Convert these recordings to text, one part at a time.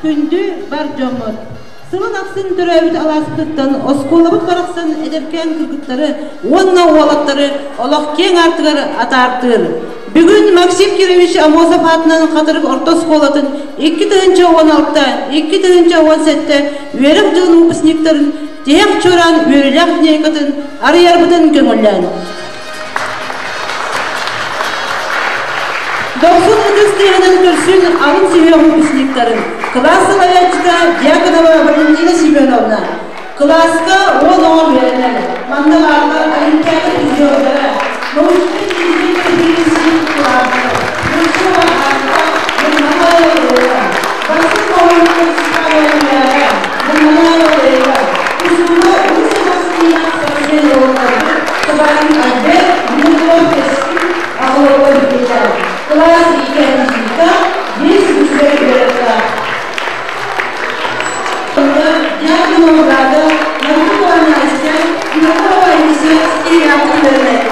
Күндү бар дьоммут! Сылын ахсын төрөөбүт алааспытыттан оскуолабыт барахсан эдэркээн кыргыттары уонна уолаттары олох киэҥ аартыгар атаартыыр. Бүгүн Максим Кирович Аммосов аатынан Хатырык орто оскуолатын 2016, 2017 үөрэх дьылын выпускниктарын тиһэх чуораан үөрүүлээх линейкатын арыйарбытын көҥүллээн. Дохсун ытыс тыаһынан көрсүн алын сүһүөх выпускниктарын кылаас салайааччыта Дьяконова Валентина Семеновна кылааска 10 оҕо үөрэнэр. Манна бааллар Олимпиада призердара, научнай конференция кылаастар, Бурцева Анна, Ермолаева Лера, Басын Моһоллоох Степанова Ермолаева Лера, Тустууга үгүс сылаас спортсмен уолаттарбыт Собакин Альберт, Винокуров Кэскил оҕолоругар бүппүттэр. Кылаас иитээччитэ биэс үчүгэй үөрэхтээх. Дьяконова Рада, Маркова Настя, Винокурова Алисия стиль үөрэнэллэр.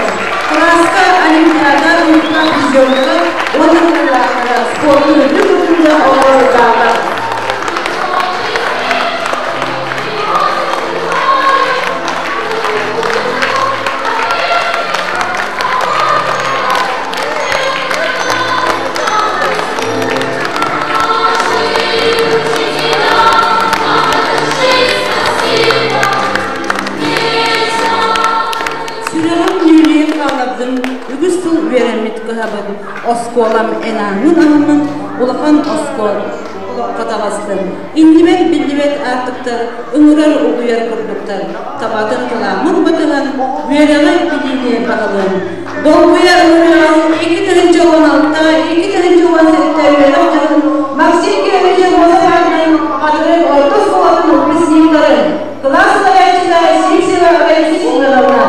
Кылааска Олимпиада уһуктаах призердара уонна кыайыылаахтара спортун үрдүк үрдүнэ оҕолор бааллар. Сүрэҕим нүөлүйэн хааллардым, үгүс сыл үөрэммит кыһабын, оскуолам эн ааҥҥын аһыммын, улахан оскуол олоххо таҕыстым. Иннибэр биллибэт аартыктар ыҥырар угуйар курдуктар, табатын талааммын батыһан, үөрэҕи билиини баһылыам. Долгуйа ыҥырыаҕын 2016, 2017 үөрэх дьылын Максим Кирович Аммосов аатынан Хатырык орто оскуолатын выпускниктарын, кылаас салайааччыта Сивцева Раиса Семеновна.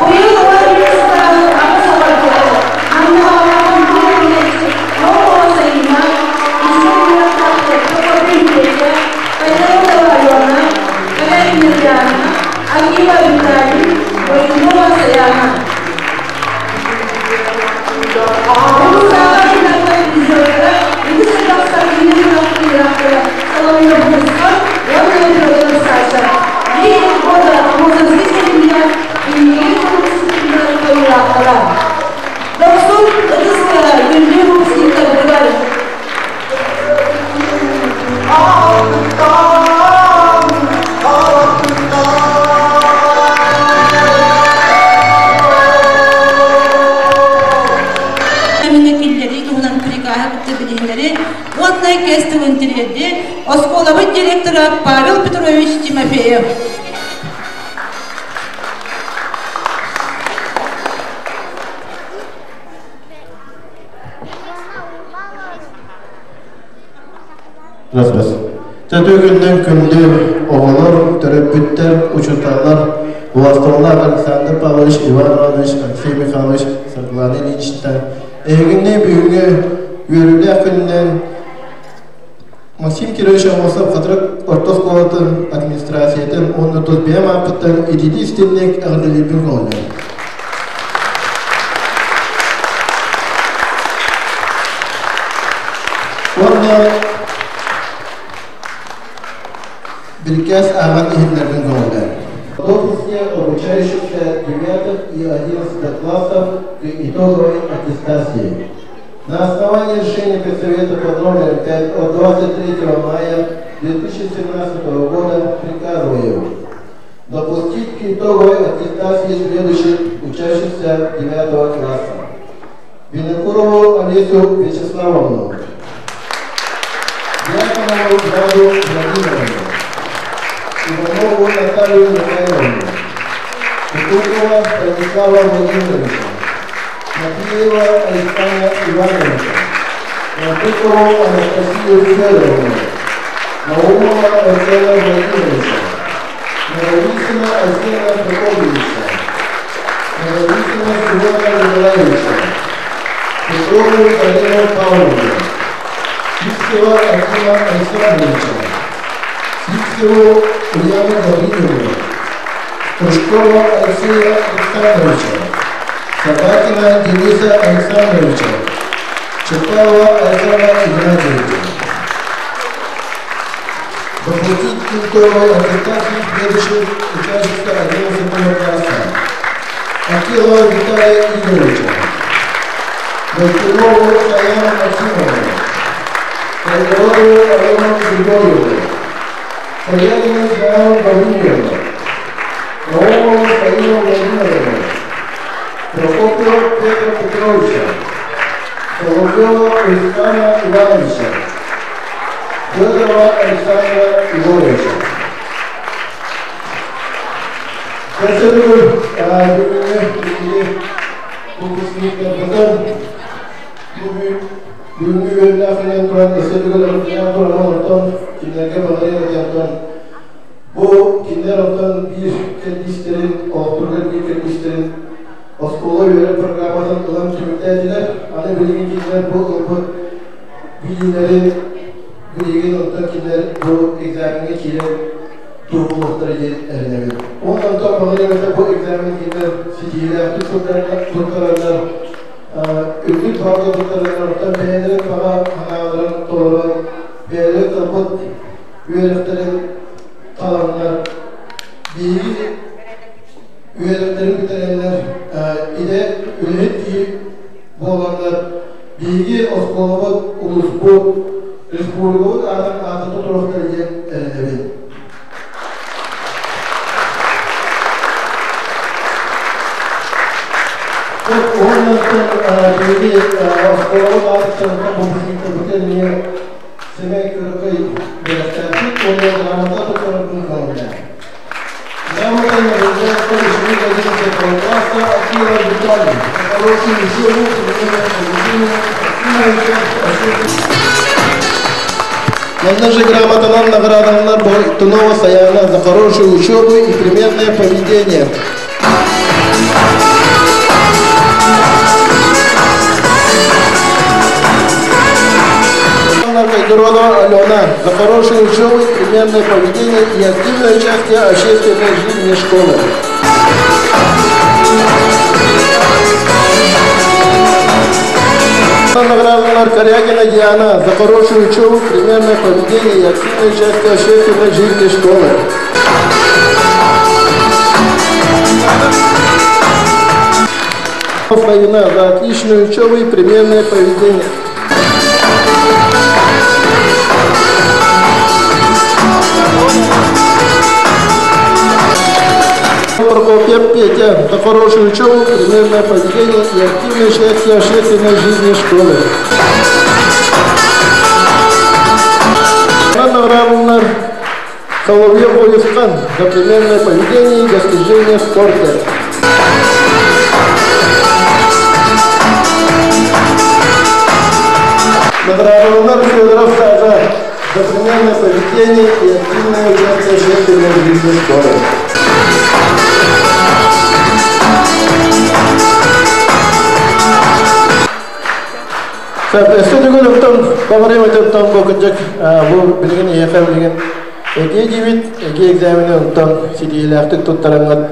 Быйыл 11 сылтааҕы аҕыс оҕо кэлэр. Манна оҕолорун бу кэбиһээччи оҕо сайынна, истэн үөрэхтээх Петя, Кайдарова Алена, Калярин Юлиана, Акива Виталий, Бойунова Саяна. Улуустааҕы гимнастар призердара үгүс элбэх спортивнай күрэхтэрэ Соловьев Муска уонна Федоров Саша. Биир года Аммосовский сэлиэнньэ инники курсуктар кыайыылаахтара. Дохсун ытыс тыаһа күндү выпускниктарбытыгар. Кэминэ киллэрии туһунан прикаһы кытта билиһиннэри уонна кэс тылын тириэрди оскуолабыт директора Павел Петрович Тимофеев. Раз-раз. Төтөгүннэн күндү оҕолор, төрөппүттэр, учууталлар, убастабыллаах Александр Павлович, Иван Иванович, Алексей Михайлович, Саргылана Ильична, эһигини бүгүҥҥү үөрүүлээх күнүнэн Максим Кирович Аммосов Хатырык орто оскуолатын администрациятын уонна тус бэйэм ааппыттан ититии истинник эҕэрдэлиирбин көҥүллээн. Уонна бирикээс ааҕан иһиннэрбин көҥүллээн. Офисе обучающихся 9 и 11 классов к итоговой аттестации. На основании решения Педсовета под номером 5 от 23 мая 2017 года приказываю допустить к итоговой аттестации следующих учащихся 9 класса. Винокурову Олесю Вячеславовну, Дьяконову Раду Владимировну, Иванову Наталью Михайловну, Кутукова Станислава Владимировича, Матвеева Александра Ивановича, Мартыкову Анастасию Федоровну, Наумова Арсена Владимировича, Наговицына Арсена Прокопьевича, Наговицына Семена Николаевича, Петрову Галину Павловну, Сивцева Акима Александровича, Сивцеву Ульяну Гавриловну, Стручкова Алексея Александровича, Собакина Дениса Александровича, Чапаева Александра Игнатьевича. Заплатить пунктовой аттестации следующих учащихся 11 класса. Акилова Виталия Игоревича, Мартынову Саяну Максимовну, Кайгородову Алену Григорьевну, Саянину Диану Владимировну, Наумову Фаину Владимировну, Прокопьева Петра Петровича, Соловьева Александра Ивановича, Федорова Александра Егоровича. Көрсөтүгүр бүгүҥҥү биһиги выпускниктарбытын бүгүҥҥү үөрүүлээх кэлэн туран өссө төгүл туран олортон кинилэргэ баҕарыах этэн бу кинилэр оттон биир кэрдиистэрин олохторугар биир кэрдиистэрин оскуола үөрэх программатын ылан түмүктээтилэр. Аны билигин кинилэр бу ылбыт билиилэрин билигин оттон кинилэр бу экзамеҥҥа киирэн туругулуохтара диэн эрэнэбин. Уонна онтон баҕарыам бу экзамен кинилэр ситиһиилээхтик туттараннар, үрдүк баҕа туттараннар, оттон бэйэлэрин баҕа санааларын толорон, бэйэлэрин талбыт үөрэхтэрин таланнар, биһиги үөрэхтэрин бүтэрэннэр, идэ үлэһит киһи буоланнар, биһиги оскуолабыт, улууспут, республикабыт аатын аатата туруохтара диэн эрэнэбин. Уонна биһиги оскуолабыт аатыттан выпускниктарбытын эмиэ сэмэй кыракый бэлэхтээхпит уонна грамота туттарарбын көҥүллээн. Грамота награждается ученик 11 класса Акилов Виталий за хорошую учебу, современное поведение, активное участие. Манна же грамотанан наградаланар Бойтунова Саяна за хорошую учебу и примерное поведение. Кайгородова Алена за хорошую учебу, примерное поведение и активное участие в общественной жизни школы. Награждена Корягина Диана за хорошую учебу, примерное поведение и активное участие в общественной жизни школы. Фаина за отличную учебу и примерное поведение. Прокопьев Петя за хорошую учебу, примерное поведение и активное участие в общественной жизни школы. Награждена Соловьев Уюскан за примерное поведение и достижения в спорте. Награждена Федоров Сажа за примерное поведение и активное участие в общественной жизни школы. Өссө төгүл оттон баҕарыам этэ бу кырдьык бу билигин эйиэхэ билигин ЭГЭ диибит, ЭГЭ экзамени онтон ситиһиилээхтик туттараңҥыт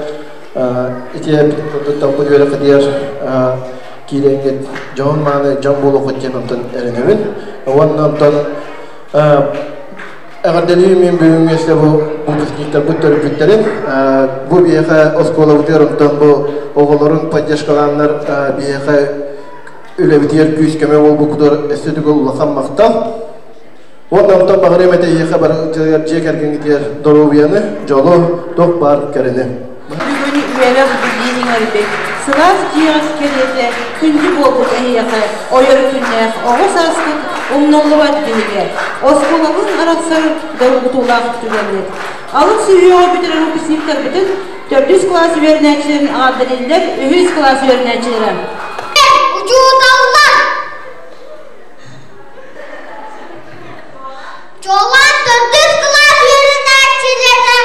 ити туттарбыт үөрэххитигэр киирэҥҥит дьоһун мааны дьон буолуоххут диэн онтон эрэнэбин. Уонна онтон эҕэрдэлиибин мин бүгүҥҥү өссө бу выпускниктарбыт төрөппүттэрин бу биһиэхэ оскуолабытыгар онтон бу оҕолорун поддержкалааннар биһиэхэ үлэбитигэр күүс-көмө буолбуккутугар өссө төгүл улахан махтал. Уонна онтон баҕарыам этэ эйиэхэ бары дьиэ кэргэҥҥитигэр доруобуйаны, дьолу, туох баар кэрэни. Бүгүн үөрэх билии иҥэрбит, сылаас дьиэҕит кэриэтэ күндү буолбут эһиэхэ ойор күннээх оҕо сааскыт умнуллубат биһигэ, оскуолабын арахсар доргутуулаах түгэммит. Алын сүһүөҕү бүтэрэр выпускниктарбытын төрдүс кылаас үөрэнээччилэрин аҕардалиллэр үһүс кылаас үөрэнээччилэрэ. Учууталлар! Чуолаан төрдүс кылаас үөрэнээччилэрэ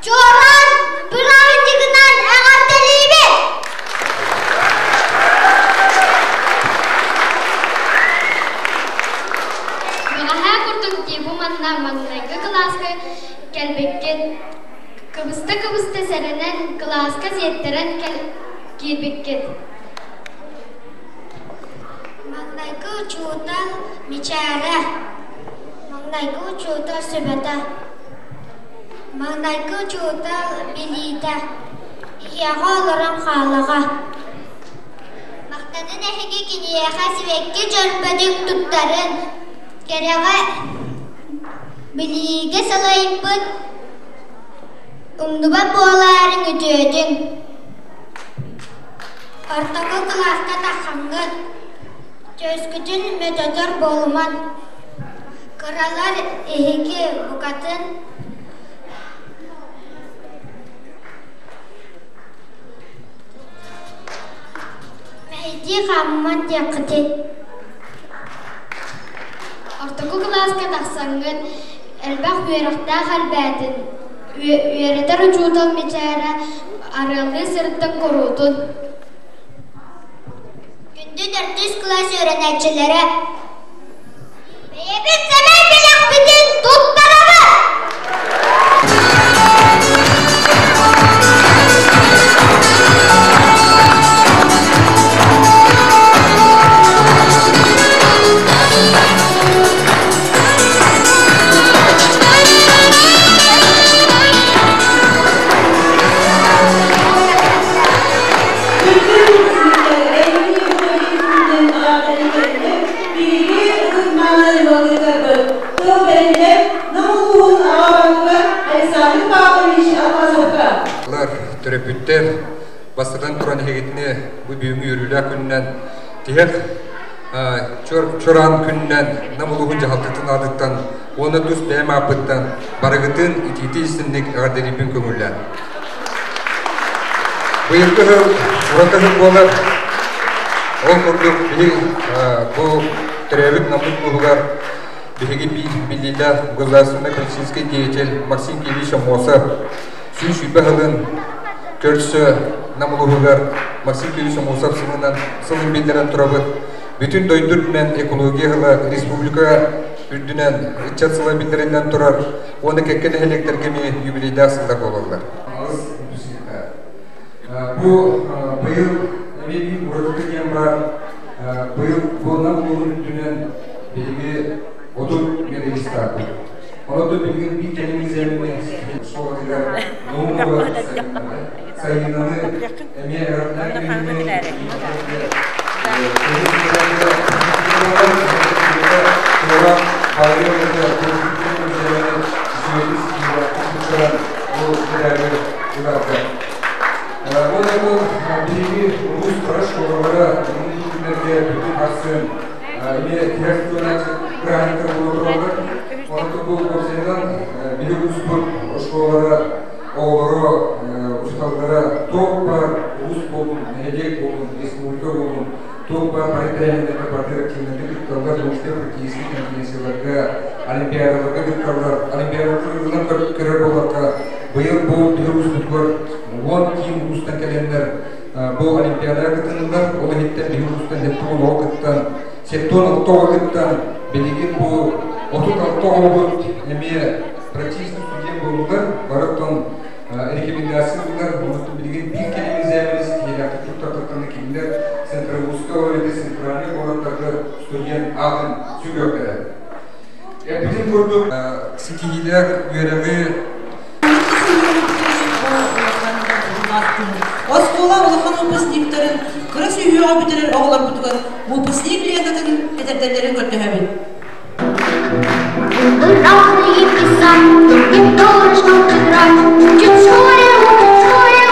Чуораан бырааһынньыгынан эҕэрдэлиибит! Бэҕэһээ курдук дии бу манна маҥнайгы кылааска кэлбиккит. Кыбыста-кыбыста сэрэнэн кылааска сиэттэрэн киирбиккит. Маҥнайгы учуутал мичээрэ, маҥнайгы учуутал сүбэтэ. Маҥнайгы учуутал билиитэ иһиэҕэ олорон хаалаҕа. Махтанын эһиги киниэхэ сибэкки дьөрбөтүн туттарын, кэрэҕэ билиигэ салайбыт умнубат буолаарыҥ үтүөтүн. Ортоку кылааска таххаҥҥыт, түөскүтүн мөтөтөр буолуман, кыралар эһиги букатын мэһэйдии хааммат диэххитин. Ортоку кылааска тахсаҥҥыт элбэх үөрэхтээх элбээтин, үөрэтэр учуутал мичээрэ арыаллыы сырыттын куруутун. Күндү төрдүс кылаас үөрэнээччилэрэ! Бэйэбит сэмэй бэлэхпитин туттарабыт! Төрөппүттэр бастатан туран эһигитини бу бүгүҥҥү үөрүүлээх күнүнэн тиһэх чораан күнүнэн Нам улууһун дьаһалтатын аатыттан уонна тус бэйэм ааппыттан барыгытын итиитии истинник эҕэрдэлиирбин көҥүллээн. Быйылгы сыл ураты сыл буолар. Ол курдук биһиги бу төрөөбүт Наммыт улууһугар биһиги биллиилээх государственнай политическай деятель Максим Кириллович Аммосов 120 сылын көрсө Нам улууһугар Максим Кириллович Аммосов сылынан сылын биллэрэн турабыт. Бүтүн дойду үрдүнэн экология сыла республика үрдүнэн ыччат сыла биллэринэн турар уонна кэккэ нэһилиэктэргэ эмиэ юбилейдаах сыллар буолаллар. Бу быйыл эмиэ биир уратыта диэн баар. Быйыл буолан улууһун үрдүнэн биһиги 30 медалистаахпыт. Онон билигин биир кэлим экзамени школатыгар Наумова Сайынаны эмиэ Биһиги улуус кыра школалара күннэргэ бүтүн ахсын эмиэ тирэх бырааһынньыктар буола тураллар. Онон бу уопсайынан биһиги улууспут оскуолалара оҕолоро, учууталлара туох баар улуус буоллун, нэһилиэк буоллун, республика буоллун, туох баар бары тэрээһиннэргэ барытыгар активнайдык кытталлар, научнай практическай конференцияларга, олимпиадаларга кытталлар. Олимпиадаларга көрөр буоллахха, быйыл бу биһиги улууспутугар 10 киин улуустан кэлэннэр бу олимпиадаҕа кытыннылар. Ол иһиттэн биһиги улуустан 76 оҕо кыттан, 76 оҕо кыттан, билигин бу 36 оҕобут эмиэ практически студент буоллулар, бары оттон рекомендация ыллылар. Онон билигин биир кэлим экзамены ситиһиилээхтик туттардахтарына кинилэр Центробуска эбэтэр центральный куораттарга студент аатын сүгүөхтэрэ. Эппитин курдук ситиһиилээх үөрэҕи Оскуола улахан выпускниктарын кыра сүһүөҕү бүтэрэр оҕолорбутугар выпускник лентатын кэтэрдэллэрин көрдөһөбүн. Разные писать, не должно играть, учит в школе, учит в школе,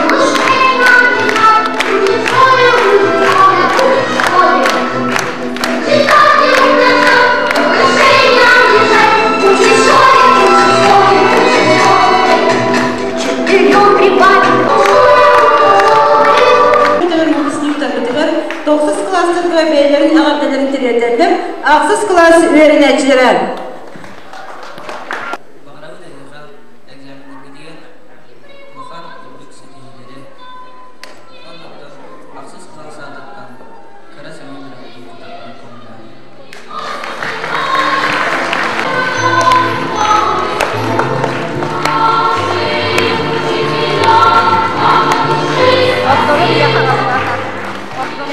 учит малышей нам учит в школе, учит в школе, учит в школе. Читать и умножать, малышей нам учит в школе, учит в школе, учит в школе. Четырем прибавить, Выпускниктарбытыгар тохсус кылаастарга бэйэлэрин эҕэрдэлэрин тириэрдэллэр ахсыс кылаас үөрэнээччилэрэ. Баҕарабыт эһиэхэ экзаменнаргытыгар улахан үрдүк ситиһиилэри уонна ахсыс кылаас аатыттан кыра сэмэй бэлэхтии тутарбын көҥүллээн.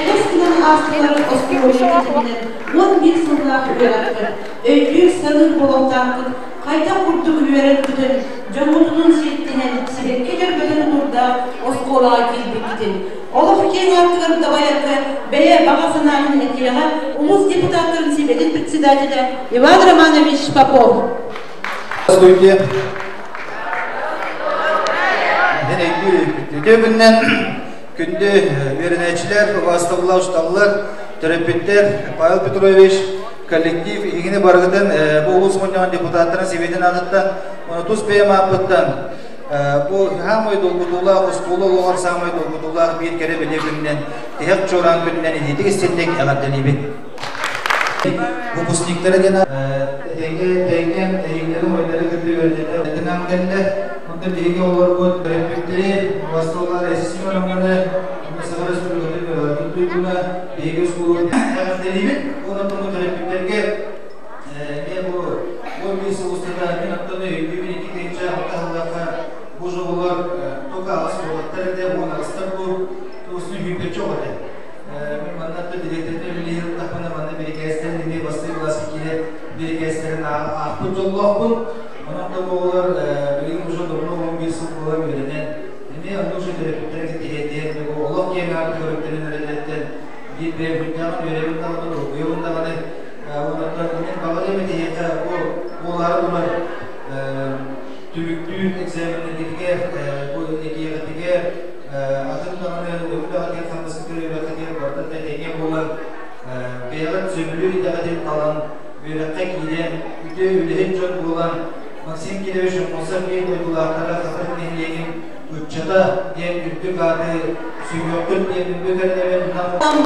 Элэс гынан аастылар оскуола тэтиминэн 11 сыллаах үөрэххэ өйдүүр. саныыр буолуохтаахпыт, хайдах курдук үөрэн-көтөн, дьоҥҥутунуун сиэттиһэн, сибэкки дьөрбөтүн тутуурдаах оскуолаҕа киирбиккитин. Олох киэҥ аартыгар дабайарга бэйэ баҕа санаатын этиэҕэ улуус депутаттарын Сэбиэтин председателэ Иван Романович Попов. Здравствуйте. Үтүө күнүнэн күндү үөрэнээччилэр, убаастабыллаах учууталлар, төрөппүттэр, Павел Петрович, коллектив эһигини барыгытын бу улуус мунньаҕын депутаттарын сэбиэтин аатыттан, уонна тус бэйэм ааппыттан бу саамай долгутуулаах оскуола олоҕор саамай долгутуулаах биир кэрэ бэлиэ күнүнэн, тиһэх чуораан күнүнэн итиитик истинник эҕэрдэлиибин. Выпускниктара диэн этэҥҥэ тэҥҥэ эһиилэри уойдары кытта үөрэтинэн кэллэ. Онтон биһиги оҕолорбут төрөппүттэри, бастыллар Семеновнаны, Саха Республикатын үөрэҕин туйгуна, биһиги оскуолабыт эҕэрдэлиибит. Уонна оттон төрөппүттэргэ эмиэ бу 11 сыл устата мин оттон өйдүүбүн 2006 сыллаахха бу оҕолор только аҕыс уолаттар этэ, 10 аҕыстар бу туосун сүүрбэччэ оҕо этэ. Мин манна дириэктэрдэр үлэлиир ыллахпына манна бирикээстэрин эмиэ бастакы кылааска киирэр бирикээстэрин аахпыт дьоллоохпун. Онон да оҕолор билигин уже давно 11 сыл буолан үөрэнэн, эмиэ онно уже төрөппүттэрин кытта олох киэҥ аартыгар үктэнэн эрэллэртэн биир бэйэм сүрдээҕин үөрэбин даҕаны, долгуйабын даҕаны. Онон мин баҕарыам этиһиэхэ бу буолаары турар түмүктүүр экзаменнэргитигэр, бу нэдиэлэтигэр атын даҕаны үлэҕитигэр хамнаскытыгар үөрэххитигэр барыта да тэҥҥэ буолан, бэйэҕит сөбүлүүр идэҕитин талан, үөрэххэ киирэн, үтүө үлэһит дьон буолан, Максим Кирович Аммосов биир дойдулаахтара Хатырык нэһилиэгин ыччата диэн үрдүк ааты сүгүөххүт диэн үрдүк эрэнэбин.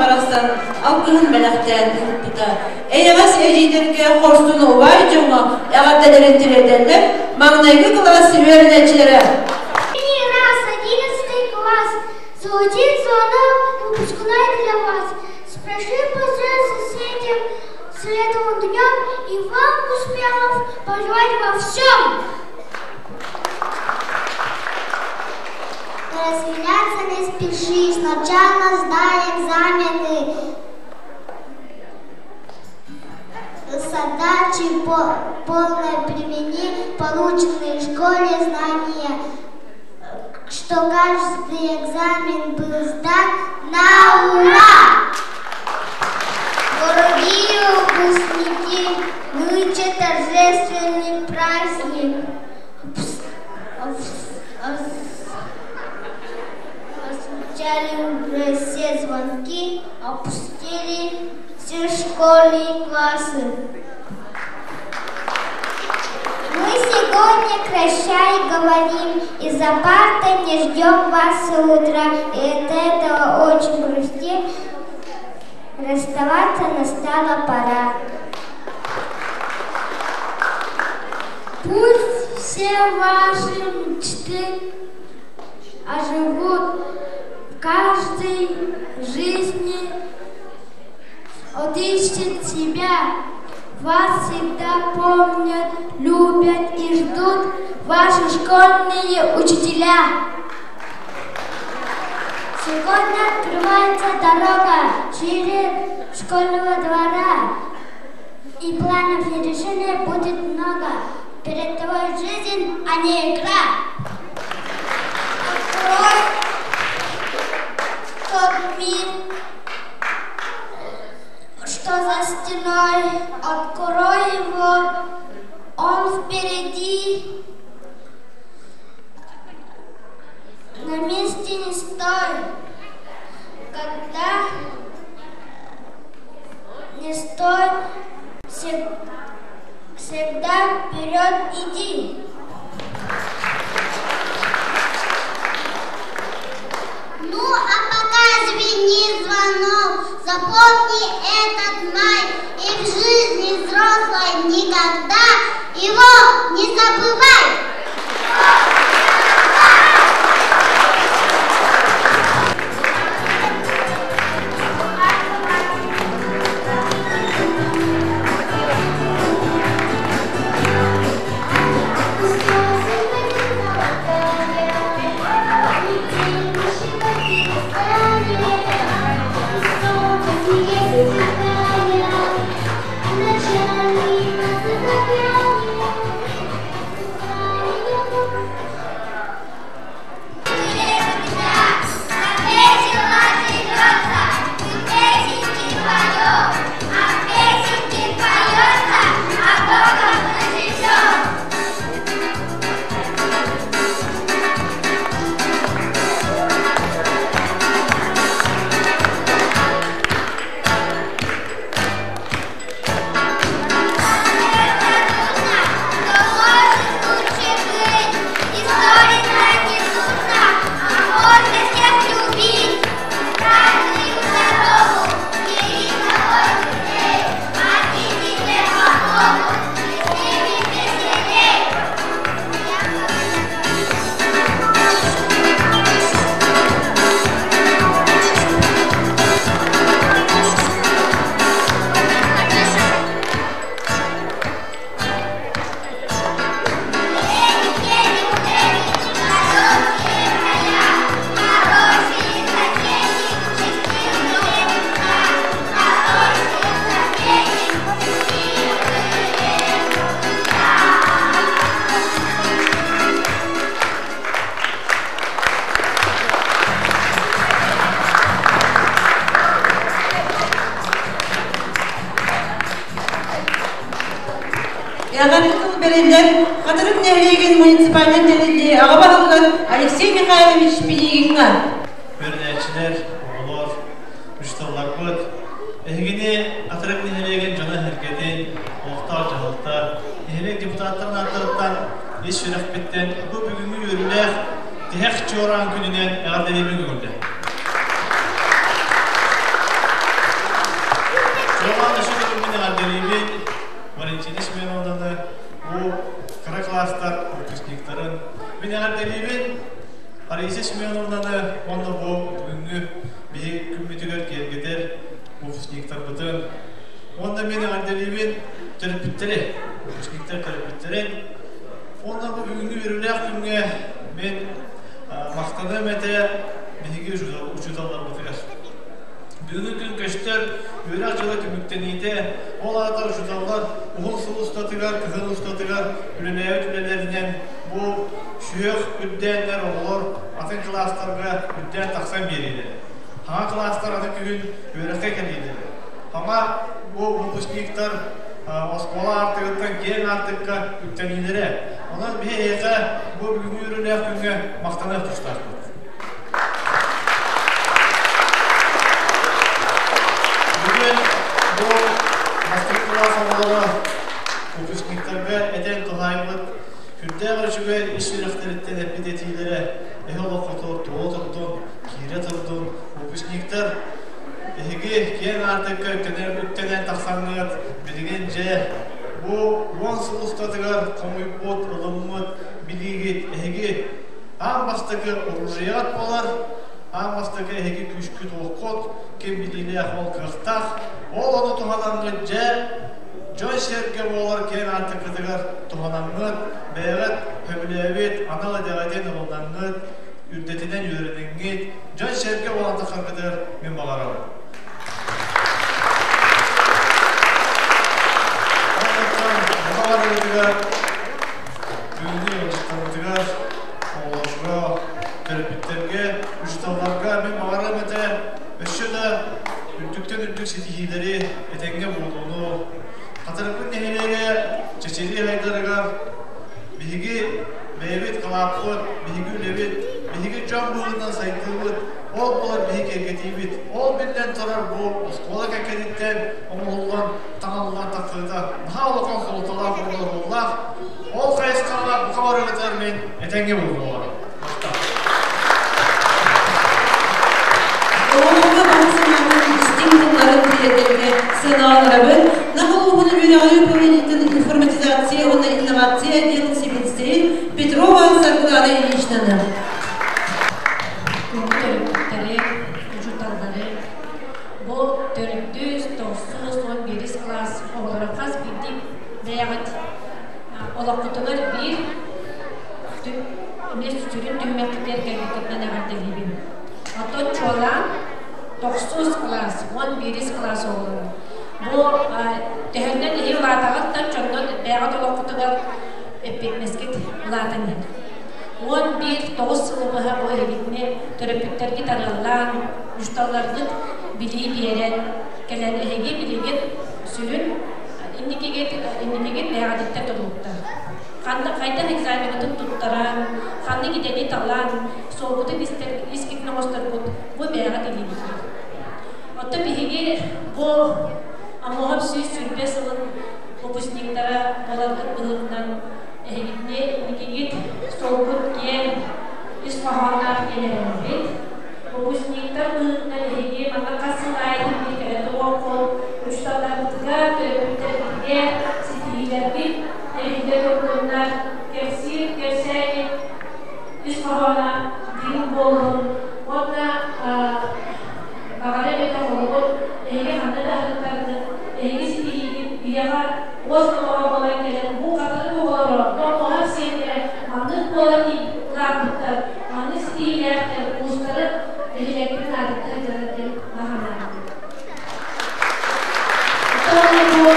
Барахсан алгыһын бэлэхтээн ыыппыта. Эйэҕэс эдьиийдэргэ, хорсун убай дьоҥҥо эҕэрдэлэрин тириэрдэллэр маҥнайгы кылаас үөрэнээччилэрэ. Раз, 11-й класс. Звучит звонок выпускной для вас. Спеши поздравить с этим светлым днем и вам успехов пожелать во всем. Разминяться не спеши, сначала сдай экзамены. Задачи по полной примени полученные в школе знания, что каждый экзамен был сдан на ура! Дорогие выпускники, нынче торжественный праздник. Отзвучали уже все звонки, опустили все школьные классы. Мы сегодня прощай говорим, из-за парты не ждем вас с утра, и от этого очень грустим. Расставаться настала пора. Пусть все ваши мечты оживут в каждой жизни, отыщет себя. Вас всегда помнят, любят и ждут ваши школьные учителя. Сегодня открывается дорога через школьного двора. И планов и решений будет много. Перед тобой жизнь, а не игра. Открой тот мир, что за стеной. Открой его, он впереди. На месте не стой. Когда не стой, всегда вперед иди. Ну, а пока звенит звонок, запомни этот май, и в жизни взрослой никогда его не забывай! Хатырык нэһилиэгин муниципальнай тэриллии аҕа баһылыгар Алексей Михайлович Пинигиҥҥа. Үөрэнээччилэр, оҕолор, учууталларбыт, эһигини Хатырык нэһилиэгин дьоно-сэргэтин, олохтоох дьаһалта, нэһилиэк депутаттарын ааттарыттан ис сүрэхпиттэн бу бүгүҥҥү үөрүүлээх тиһэх чуораан күнүнэн эҕэрдэлиибин көҥүллэ. Чуораан өссө төгүл эҕэрдэлиибин Валентина Семеновнаны, бу кыра класстар выпускниктарын. Мин эҕэрдэлиибин Раиса Семеновнаны уонна бу бүгүҥҥү биһи күммүтүгэр киэргэтэр выпускниктарбытын. Уонна мин эҕэрдэлиибин төрөппүттэри, выпускниктар төрөппүттэрин. Уонна бу бүгүҥҥү үөрүүлээх күҥҥэ мин махтаныам этэ биһиги учууталларбытыгар. Бүгүҥҥү күн көстөр үөрэх дьыла түмүктэниитэ, ол аата учууталлар уһун сыл устатыгар, кыһын устатыгар үлэлээбит үлэлэринэн бу сүһүөх үрдээннэр оҕолор атын кылаастарга үрдээн тахсан биэриилэр. Хаҥа кылаастар аты күһүн үөрэххэ кэлиилэр. Хаҥа бу выпускниктар оскуола аартыгыттан киэҥ аартыкка үктэниилэрэ. Онон биһи эһиэхэ бу бүгүҥҥү үөрүүлээх күҥҥэ махтаныах тустаахпыт. Бүгүн бу бастакы кылаас оҕолоро выпускниктарга этэн туһаайбыт сүрдээх үчүгэй ис сүрэхтэриттэн эппит этиилэрэ эһи олоххутугар туола турдун, киирэ турдун, выпускниктар эһиги киэҥ аартыкка үктэнэн тахсаҥҥыт билигин дьэ бу 10 сыл устатыгар хомуйбут, ылыммыт билиигит эһиги аан бастакы оружиеҕыт буолар, аан бастакы эһиги күүскүт-уоххут, ким билиилээх ол кыахтаах, ол ону туһанаҥҥыт дьэ дьон-сэргэ буолар киэҥ аартыккытыгар туһанаҥҥыт, бэйэҕит сөбүлээбит анал идэҕитин ылынаҥҥыт, үрдэтинэн үөрэниҥҥит, дьон-сэргэ буолан тахсаргытыгар мин баҕарабын. Онтон баҕарыытыгар бүгүҥҥү ыалдьыттарбытыгар, оҕолорго, төрөппүттэргэ, учууталларга мин баҕарыам этэ өссө да үрдүктэн үрдүк ситиһиилэри, этэҥҥэ буолууну. Хатырыкпыт нэһилиэгэ чэчирии айдарыгар биһиги бэйэбит кылааппыт, биһиги үлэбит, биһиги дьон быһыытынан сайдыыбыт, ол буолар биһи киэргэтиибит. Ол биллэн турар бу оскуола кэккэтиттэн оҥоһуллан, таҥыллан тахсыыта наһаа улахан суолталаах уонна оруоллаах. Ол хайысхаҕа бука барыгытыгар мин этэҥҥэ буолуоҕа. Оҕолорго баҕа санаатын истиҥ тылларын тириэрдэргэ сыаналанарабын. Нам улууһун үөрэҕи управлениетын информатизация уонна инновация отделын сэбиэдиссэйин Петрова Саргылана Ильиничнаны. Күндү төрөппүттэри, учууталлары, бу төрдүс, тохсус, 11 кылаас оҕолоро хас биирдии бэйэҕит олоххутугар биир эмиэ сүрүн түһүмэххитигэр кэлбиккитинэн эҕэрдэлиибин. Оттон чуолаан тохсус кылаас, 11-ис кылаас оҕолоро. Бу төһөннөн иһи улаатаҕыттан дьоннон бэйэҕит олоххутугар эппиэтинэскит улаатан иһэр. 11 9 сылы быһа бу эһигитини төрөппүттэргит арыаллаан, учууталларгыт билии биэрэн кэлэн эһиги билигин сүрүн инникигит инникигит бэйэҕититтэн тутулуктаах. Ханна хайдах экзаменытын туттаран, ханнык идэни талан, суолгутун истэр искитин оҥосторгут бу бэйэҕит илиигитигэр. Оттон биһиги бу Аммоһов 120 сылын выпускниктара буоларгыт быһыытынан эһигитини инникигит суолгут киэҥ ис хоһоонноох диэн эрэнэбит. Выпускниктар быһыытынан эһиги манна хас сыл аайытын биир кэлэ туруоххут, учууталларбытыгар, төрөппүттэрбитигэр ситиһиилэрбит эһиги турдуннар, кэпсиир кэпсээнит ис хоһооно дириҥ буоллун уонна баҕара эбэтэр холобур эһиги ханна да аһылыктаргыт, эһиги ситиһиигит үйэҕэ уос номоҕо буолан кэлэн бу хатырык оҕолоро томмоһор сиэннэрэ маннык буолан улааппыттар, маннык ситиһиилээхтэр улуустары нэһилиэктэрин аатыттан дьарар диэн баҕанаабыт. Оттон бу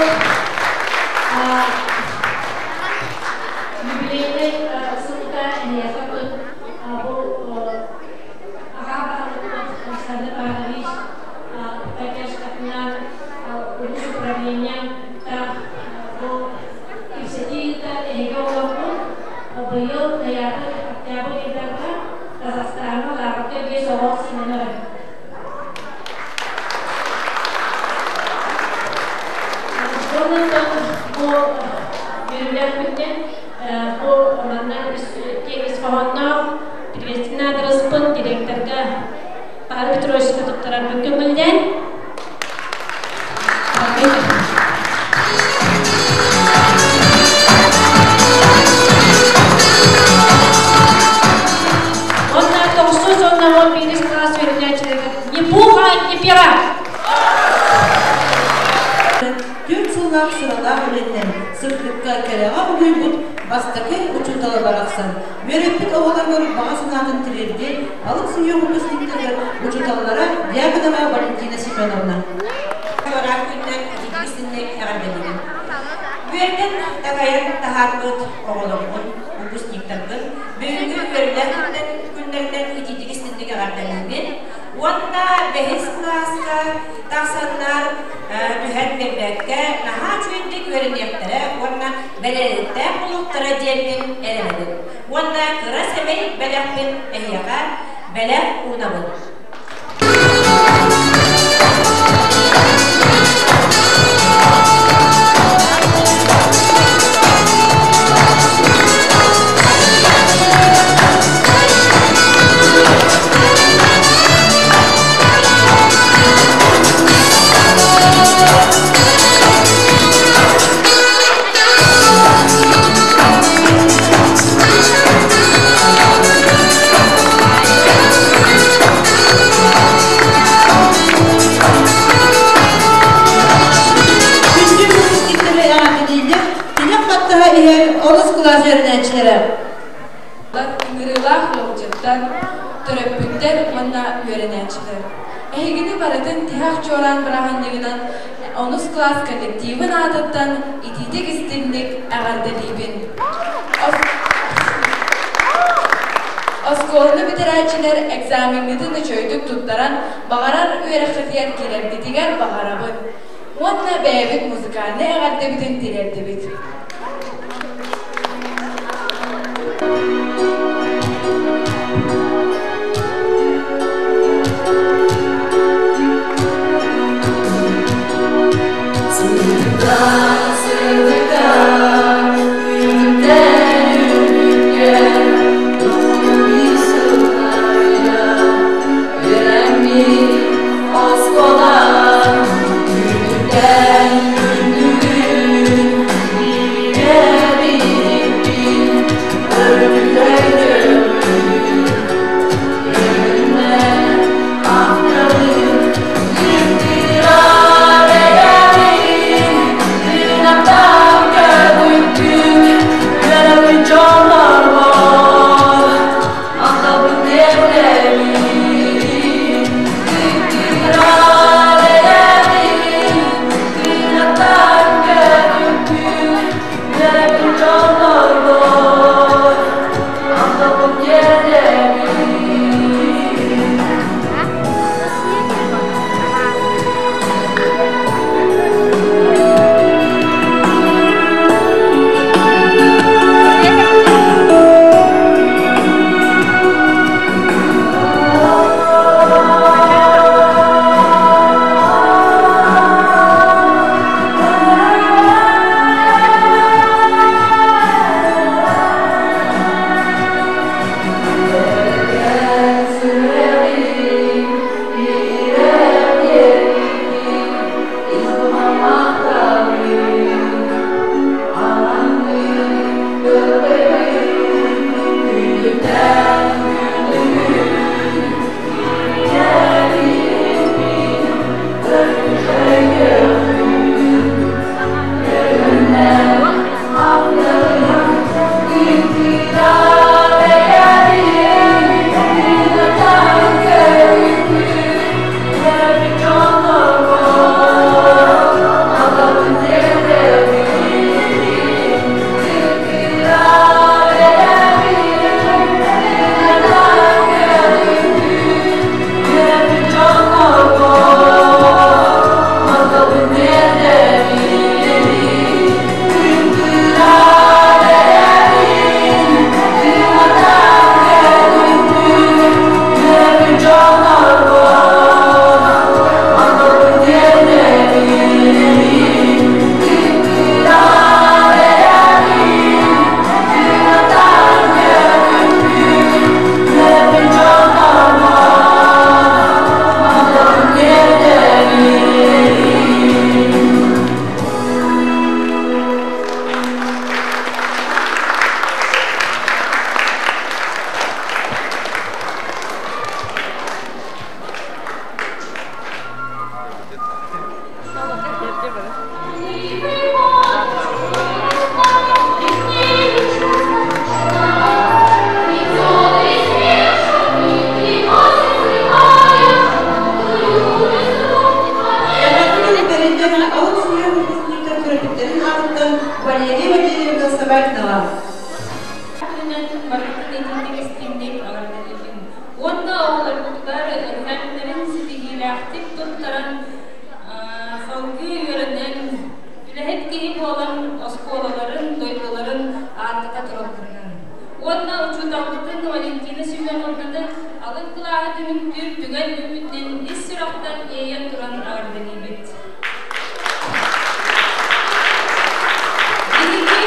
юбилейнай сылга эһиэхэ бу аҕа баһылыкпыт Александр Павлович поддержкатынан улуус управлениета бу кэпсэтии ыытан эһиги оҕолорбут хоһоонноох приветственный аадырыспын директорга Павел Петровичка туттарарбын көҥүллээн. Онна тохсус уонна 11 класс үөрэнээччилэригэр ни пуха, ни пера! Түөрт сыллаах сыралаах үлэннэн сырдыкка кэрэҕэ угуйбут бастакы учуутала барахсан үөрэппит оҕолоругар баҕа санаатын тириэрдиэн алын сүһүөх выпускниктарыгар учууталлара Дьяконова Валентина Семеновна. Туораах күннэр ититик-истинник эҕэрдэлиибин. Үөрдэн такайан таһаарбыт оҕолорбун, выпускниктарбын бүгүҥҥү үөрүүлээх күннэринэн итиитик-истинник эҕэрдэлиибин. Уонна бэһис кылааска тахсаннар түһэн биэрбэккэ наһаа үчүгэйдик үөрэниэхтэрэ уонна бэрээдэктээх буолуохтара диэммин эрэнэбин. Уонна кыра сэмэй бэлэхпин эһиэхэ бэлэх уунабын. Күндү выпускниктары эҕэрдэлииллэр тилэх баттаһа иһэр олус кылаас үөрэнээччилэрэ. Ыҥырыылаах ыалдьыттар, төрөппүттэр уонна үөрэнээччилэр. Эһигини барытын тиһэх чуораан бырааһынньыгынан онус кылаас коллективын аатыттан итиитик-истиҥник эҕэрдэлиибин. Оскуоланы бүтэрээччилэр экзамеҥҥытын үчүгэйдик туттаран, баҕарар үөрэххитигэр киирэргитигэр баҕарабын. Уонна бэйэбит музыкальнай эҕэрдэбитин тириэрдибит. Сырдыка, үрдүктэн үрдүккэ, үөрэммит оскуолам үрдүктэн үрдүгүн. күнүнэн барытын итинник истиҥник эҕэрдэлиибин. Уонна оҕолорбутугар экзаменнарын ситиһиилээхтик туттаран, салгыы үөрэнэн, үлэһит киһи буолан оскуолаларын, дойдуларын ааттата туралларынан. Уонна учууталбытын Валентина Семеновнаны алын кылааһы түмүктүүр түгэн үүммүтүнэн ис сүрэхтэн иэйэн туран эҕэрдэлиибит. Биһиги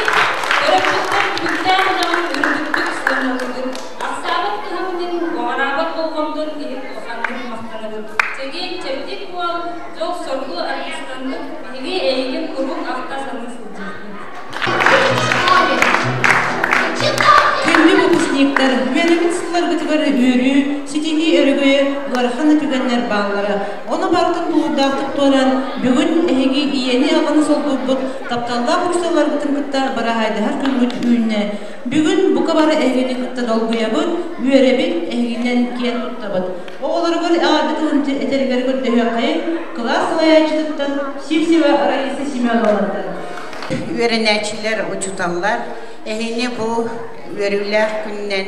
төрөппүттэр түбүктээх үлэҕин үрдүктүк сыаналыыбыт, ахсаабат кыһамньын, уҕараабат болҕомтон иһин улаханнык махтанабыт. Чэгиэн чэбдик буол, дьол-соргу аргыстаннык биһиги эйигин куруук ахта-саныы сылдьыахпыт. Күндү выпускниктар, үөрэммит сылларгытыгар үөрүү, ситиһии өрөгөйө ыарахан да түгэннэр бааллара. Ону барытын тулуурдаахтык туоран, бүгүн эһиги ийэни-аҕаны солбуйбут тапталлаах учууталларгытын кытта быраһаайдаһар күҥҥүт үүннэ. Бүгүн бука бары эһигини кытта долгуйабыт, үөрэбит, эһигинэн киэн туттабыт. Оҕолоругар эҕэрдэ тылын этэригэр көрдөһүөххэйин кылаас салайааччытыттан Сивцева Раиса Семеновнаттан. Үөрэнээччилэр, учууталлар, эһини бу үөрүүлээх күнүнэн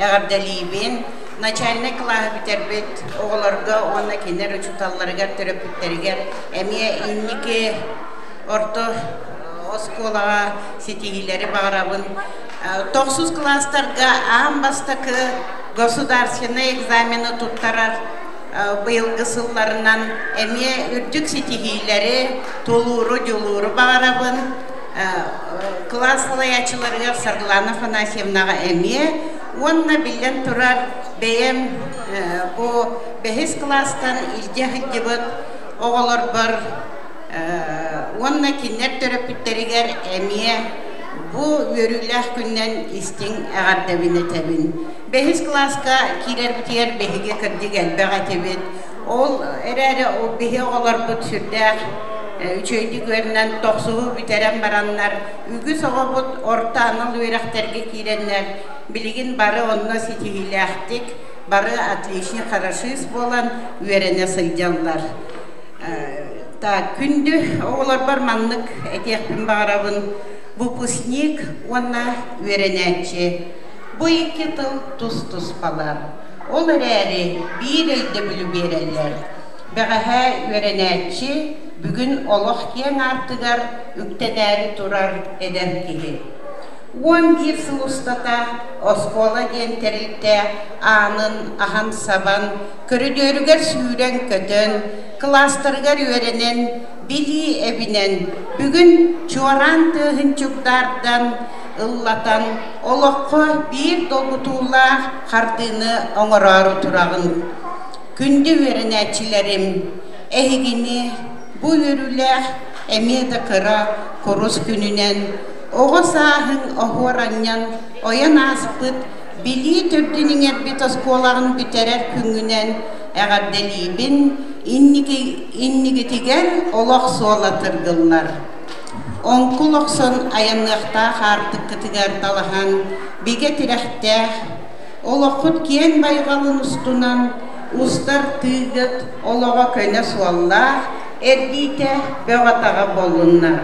эҕэрдэлиибин. Начальнай кылааһы бүтэрбит оҕолорго уонна кинилэр учууталларыгар, төрөппүттэригэр эмиэ инники орто оскуолаҕа ситиһиилэри баҕарабын. Тохсус кылаастарга аан бастакы государственнай экзамены туттарар быйылгы сылларынан эмиэ үрдүк ситиһиилэри, тулууру, дьулууру баҕарабын. Кылаас салайааччыларыгар Саргылана Афанасьевнаҕа эмиэ уонна биллэн турар бэйэм бу бэһис кылаастан илдьэ сылдьыбыт оҕолорбор уонна кинилэр төрөппүттэригэр эмиэ бу үөрүүлээх күнүнэн истиҥ эҕэрдэбин этэбин. Бэһис кылааска киирэрбитигэр биһиги кырдьык элбэх этибит. Ол эрээри биһи оҕолорбут сүрдээх үчүгэйдик үөрэнэн тохсуһу бүтэрэн бараннар, үгүс оҕобут орто анал үөрэхтэргэ киирэннэр, билигин бары онно ситиһиилээхтик, бары отличник, хорошист буолан үөрэнэ сылдьаллар. Так, күндү оҕолорбор маннык этиэхпин баҕарабын. Выпускник уонна үөрэнээччи. Бу икки тыл тус-туспалар. Ол эрээри биир өйдөбүлү биэрэллэр. Бэҕэһээ үөрэнээччи бүгүн олох киэҥ аартыгар үктэнээри турар эдэр киһи. 11 сыл устата оскуола диэн тэрилтэ аанын аһан-сабан, көрүдүөрүгэр сүүрэн-көтөн, кылаастарыгар үөрэнэн, билии эбинэн, бүгүн чуораан тыаһын чугдаардан, ыллатан, олоххо биир долгутуулаах хардыыны оҥороору тураҕын. Күндү үөрэнээччилэрим, эһигини бу үөрүүлээх эмиэ да кыра курус күнүнэн оҕо сааһыҥ оһуор анньан ойон ааспыт билии төрдүн иҥэрбит оскуолаҕын бүтэрэр күҥҥүнэн эҕэрдэлиибин, иннигитигэр олох суола тыргыллар. Оҥкул охсон айанныахтаах аартыккытыгар талаһан, бигэ тирэхтээх, олоххут киэҥ байҕалын устунан устар тыыгыт олоҕо көнө суоллаах, эргиитэ бөҕө-таҕа буоллуннар.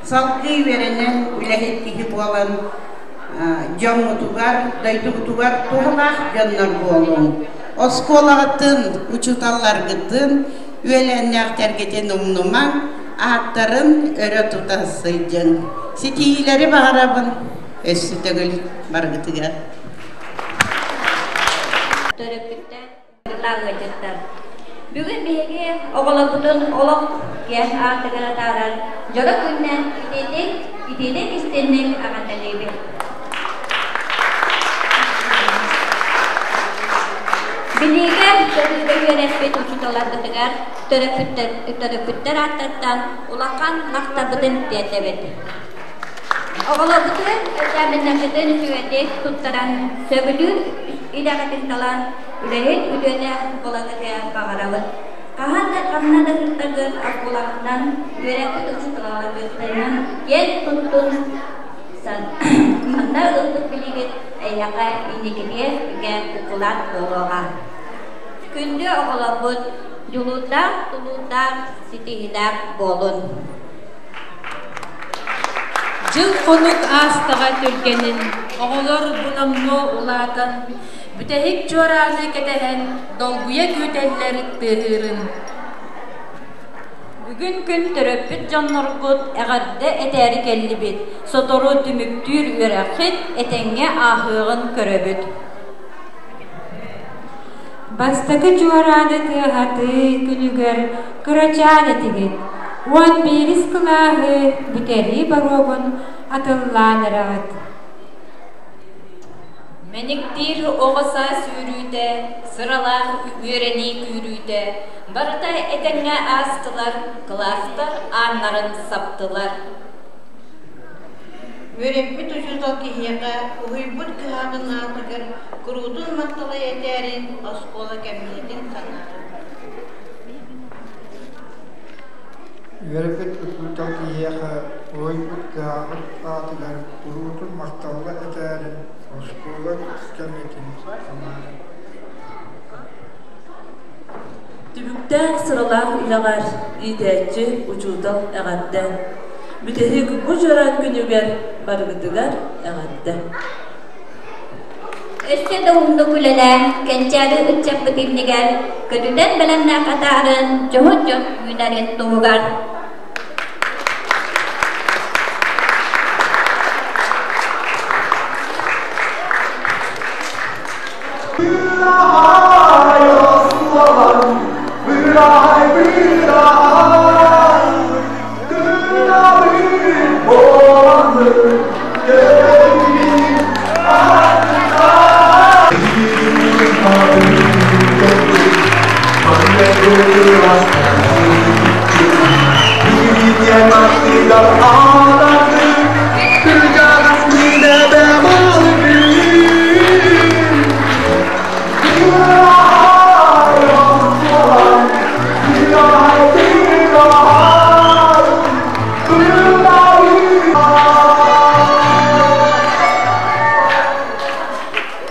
Салгыы үөрэнэн үлэһит киһи буолан дьоҥҥутугар, дойдугутугар туһалаах дьоннор буолуҥ. Оскуолаҕытын, учууталларгытын, үөлээннээхтэргитин умнумаҥ, ааттарын өрө тута сылдьыҥ. Ситиһиилэри баҕарабын өссө төгүл барыгытыгар. Төрөппүттэр ыалдьыттар. Бүгүн биһиги оҕолорбутун олох киэҥ аартыгар атаарар дьоро күннэн итиитик, итиитик истинник эҕэрдэлиибит. Билиигэ, көрүүгэ үөрэппит учууталларбытыгар төрөппүттэр, төрөппүттэр ааттарыттан улахан махталбытын тиэрдэбит. Оҕолорбутугар экзаменнаргытын үчүгэйдик туттаран, сөбүлүүр идэҕитин талан, үлэһит үтүөлээх буоларгытыгар баҕарабыт. Хаһан да ханна да сыттаргыт оскуолаҕытынан, үөрэппит учууталларгытынан киэн туттун Манна ылбыт билигит эйиэхэ инникитигэр бигэ укулаат буолуоҕа. Күндү оҕолорбут, дьулуурдаах, тулуурдаах, ситиһиилээх буолун! Дьыл-хонук аастаҕа түргэнин, оҕолор бу номнуо улаатан, бүтэһик чуорааны кэтэһэн, долгуйа күүтэллэр тыаһыырын. Бүгүн күн төрөппүт дьонноргут эҕэрдэ этээри кэллибит. Сотору түмүктүүр үөрэххит этэҥҥэ ааһыаҕын көрөбүт. Бастакы чуорааны тыаһатыы күнүгэр кырачаан этигит. 11-ис кылааһы бүтэрии боруогун атыллаан эрэҕит. Мэниктиир оҕо саас үөрүүтэ, сыралаах үөрэнии күүрүүтэ барыта этэҥҥэ аастылар, кылаастар ааннарын саптылар. Үөрэппит учуутал киһиэхэ уһуйбут кыһаатын аатыгар куруутун махталай этээрин оскуола кэмниэтин санаатым. Үөрэппит учуутал киһиэхэ уһуйбут кыһаҕыт аатыгар куруутун махталла этээрин оскуола кэмитин санаатым. Түбүктээх сыралаах үлэҕэр иитээччи, учуутал эҕэрдэ. Бүтэһик бу дьоро күнүгэр барыгытыгар эҕэрдэ. Өссө да уһуннук үлэлээн, кэнчээри ыччаппыт иннигэр көтүтэн бэлэмнээх атаарын, дьоһун дьон үүнэрин туһугар.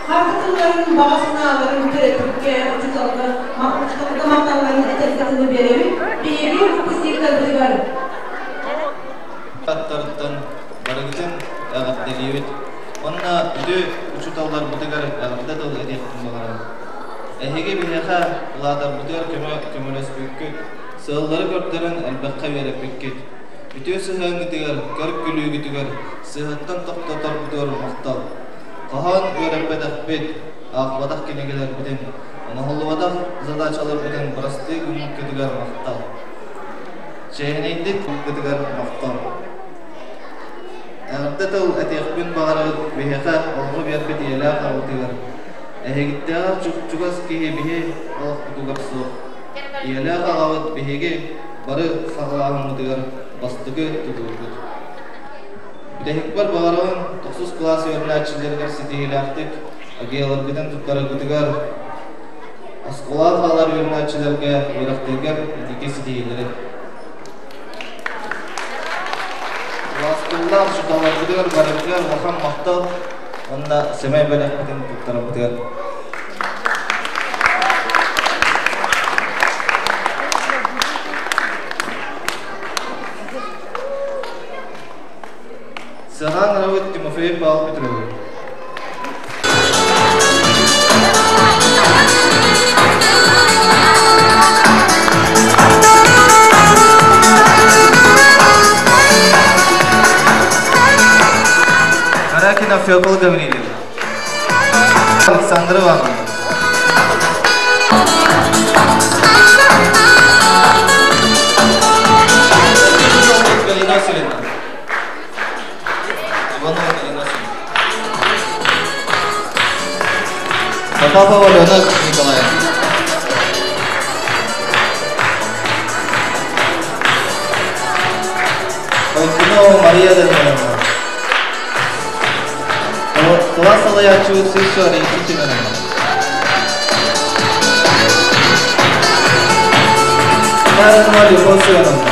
Харды тылларын, баҕа санааларын төрөппүккэ, учууталга, учууталга махталларын этэргэ тылы биэрэбит. Биһиги выпускниктарбытыгар Аттарыттан барыгытын эҕэрдэлиибит. Уонна үтүө учууталларбытыгар эҕэрдэ тыл этиэхпин баҕарабын. Эһиги биһиэхэ улаатарбытыгар көмө көмөлөспүккүт, сыаллары көрдөрөн элбэххэ үөрэппиккит. Үтүө сыһыаҥҥытыгар, көр-күлүүгүтүгэр сыыһаттан тохтоторбутугар махтал. Хоһоон үөрэппэтэхпит, аахпатах кинигэлэрбитин, оҥоһуллубатах задачаларбытын бырастыы гыммыккытыгар махтал. Чээнэйдик гытыгар махтал. Эҕэрдэ тыл этиэхпин баҕарабыт биһиэхэ олоҕу биэрбит ийэлээх аҕабытыгар. Эһигиттээҕэр чугас киһи биһи олохпутугар суох. Ийэлээх аҕабыт биһиги бары саҕалааһыммытыгар бастакы тутуурбут. Бүтэһикпэр баҕарабын тохсус кылаас үөрэнээччилэригэр ситиһиилээхтик агияларгытын туттараргытыгар, оскуола хаалар үөрэнээччилэргэ үөрэхтэригэр инники ситиһиилэри. Убаастабыллаах учууталларбытыгар барыгытыгар улахан махтал уонна сэмэй бэлэхпитин туттарарбытыгар. Сыанаан арабыт Тимофеев Павел Петрович. Каракина Фёкла Гаврильевна. Александра Ивановна. Галина Васильевна. Иванова Галина Васильевна. Потапова Алена Николаевна. Байкунова Мария Даниловна. Кылаас салайааччы Сысо Раиса Семеновна. Тарасова Любовь Семеновна.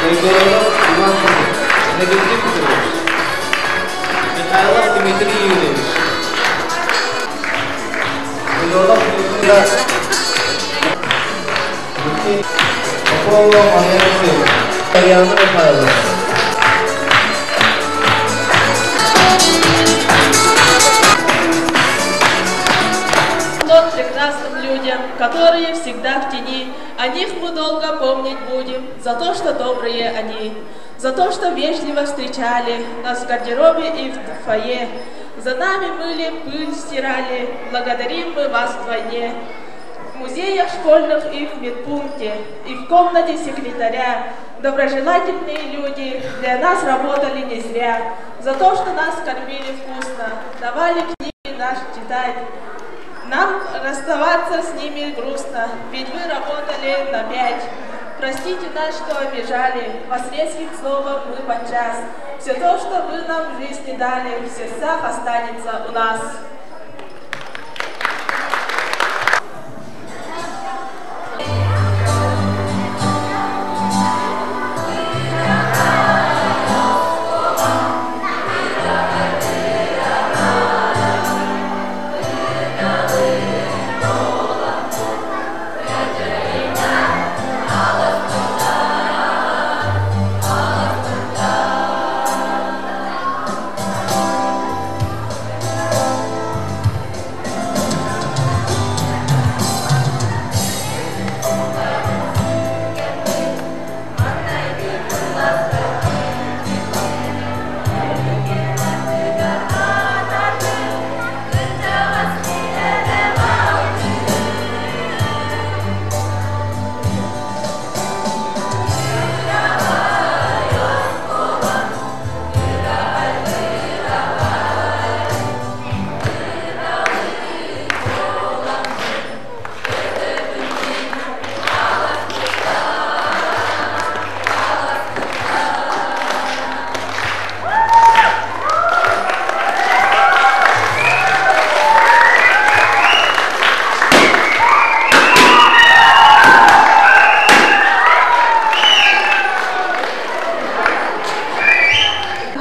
Григорьев Иван Иннокентий Петрович. Михайлов Дмитрий Юрьевич. Милонов Людмила. Попова Мария Алексеевна. Татьяна Михайловна. Тот прекрасным людям, которые всегда в тени, о них мы долго помнить будем, за то, что добрые они, за то, что вежливо встречали нас в гардеробе и в фойе, за нами мыли, пыль стирали, благодарим мы вас вдвойне. В музеях школьных и в медпункте, и в комнате секретаря доброжелательные люди для нас работали не зря, за то, что нас кормили вкусно, давали книги наш читать. Нам расставаться с ними грустно, ведь вы работали на пять. Простите нас, что обижали, вас резким словом мы подчас. Все то, что вы нам в жизни дали, в сердцах останется у нас.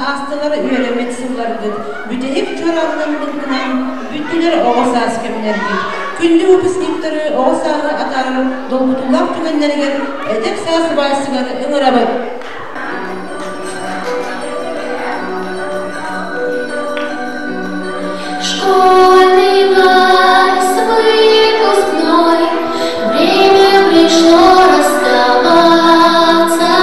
Аастылар үөрэммит сылларгыт, бүтэһик чуораанынан лыҥкынаан бүттүлэр оҕо саас кэмнэргит. Күндү выпускниктары оҕо сааһы атаарар долгутуулаах түгэннэригэр эдэр саас вальсыгар ыҥырабыт. Школьный вальс выпускной, время пришло расставаться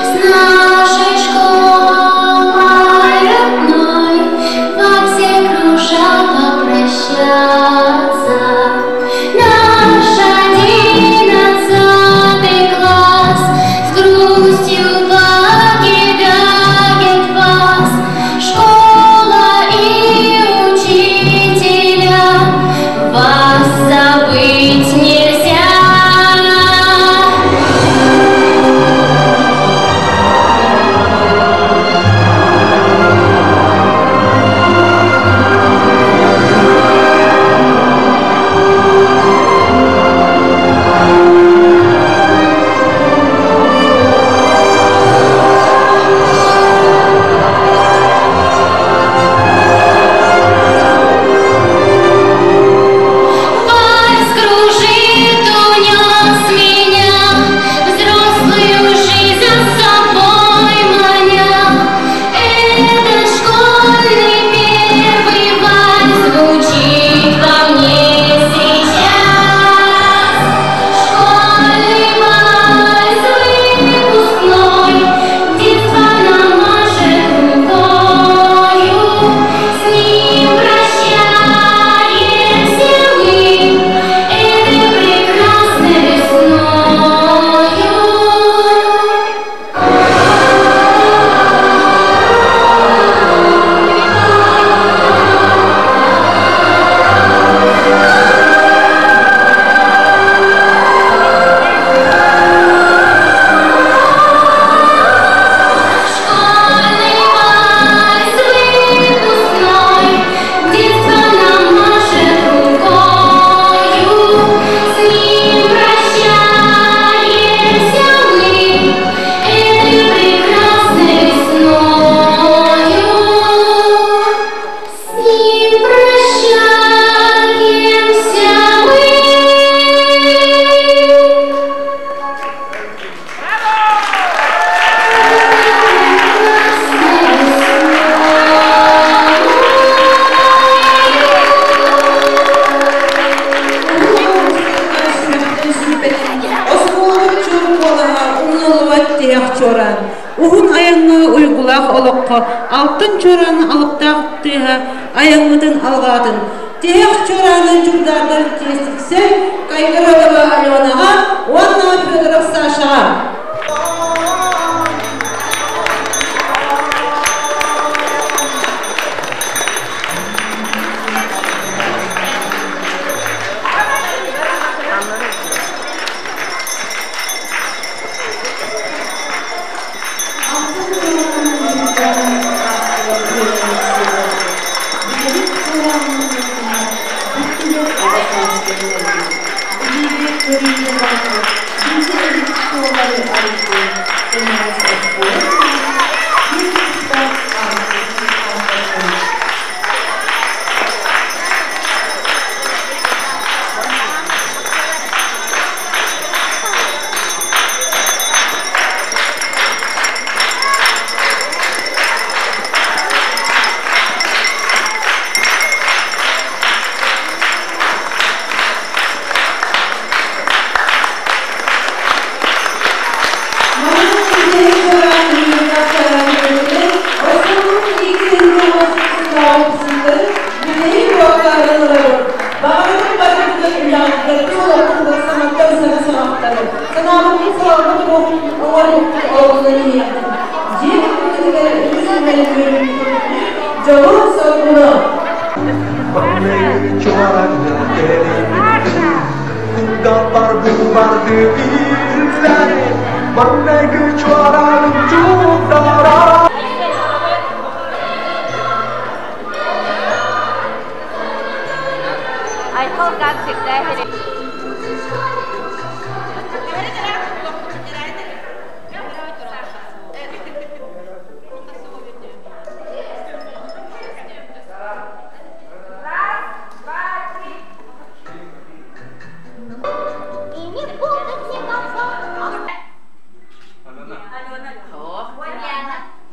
с нашей школой родной, во всех кружах попрощаться. Наш 11-й класс с грустью. Алтан чуорааны алыптаах тыаһа айаҥҥытын алҕаатын. Тиһэх чуорааны чугдаардар чиэстиксэр Кайгородова Аленаҕа уонна Федоров Сашаҕа.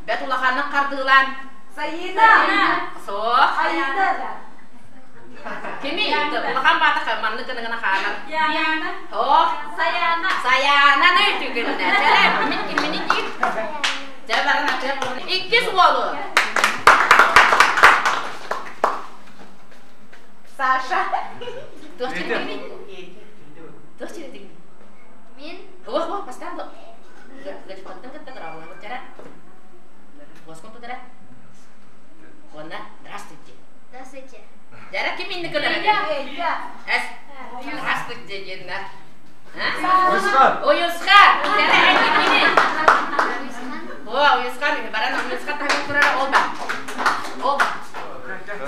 Бэт улаханнык хардыылаан. Сайыына! Суох. Айыына! Кими? Улахан баатаха маннык гына хаанар. Диана. Ох. Саяна. Саяна үтүгүннэ. Чэ, мин киммини диир. Чэ, баран атыа Иккис уолу. Саша. Туох чиритигин? Туох чиритигин? Мин. Ох, ох, бастаан бу. Гачпаттан кытта кырааллабыт чара. Воскон тутара. Уонна здравствуйте. Здравствуйте. Дьара ким инни кылар? Эс. Здравствуйте диэннэ. Уйусхан. Уйусхан. Дьара эн киммини? О, Уйусхан баран Уйусхан таһын турара ол ба. Ол ба.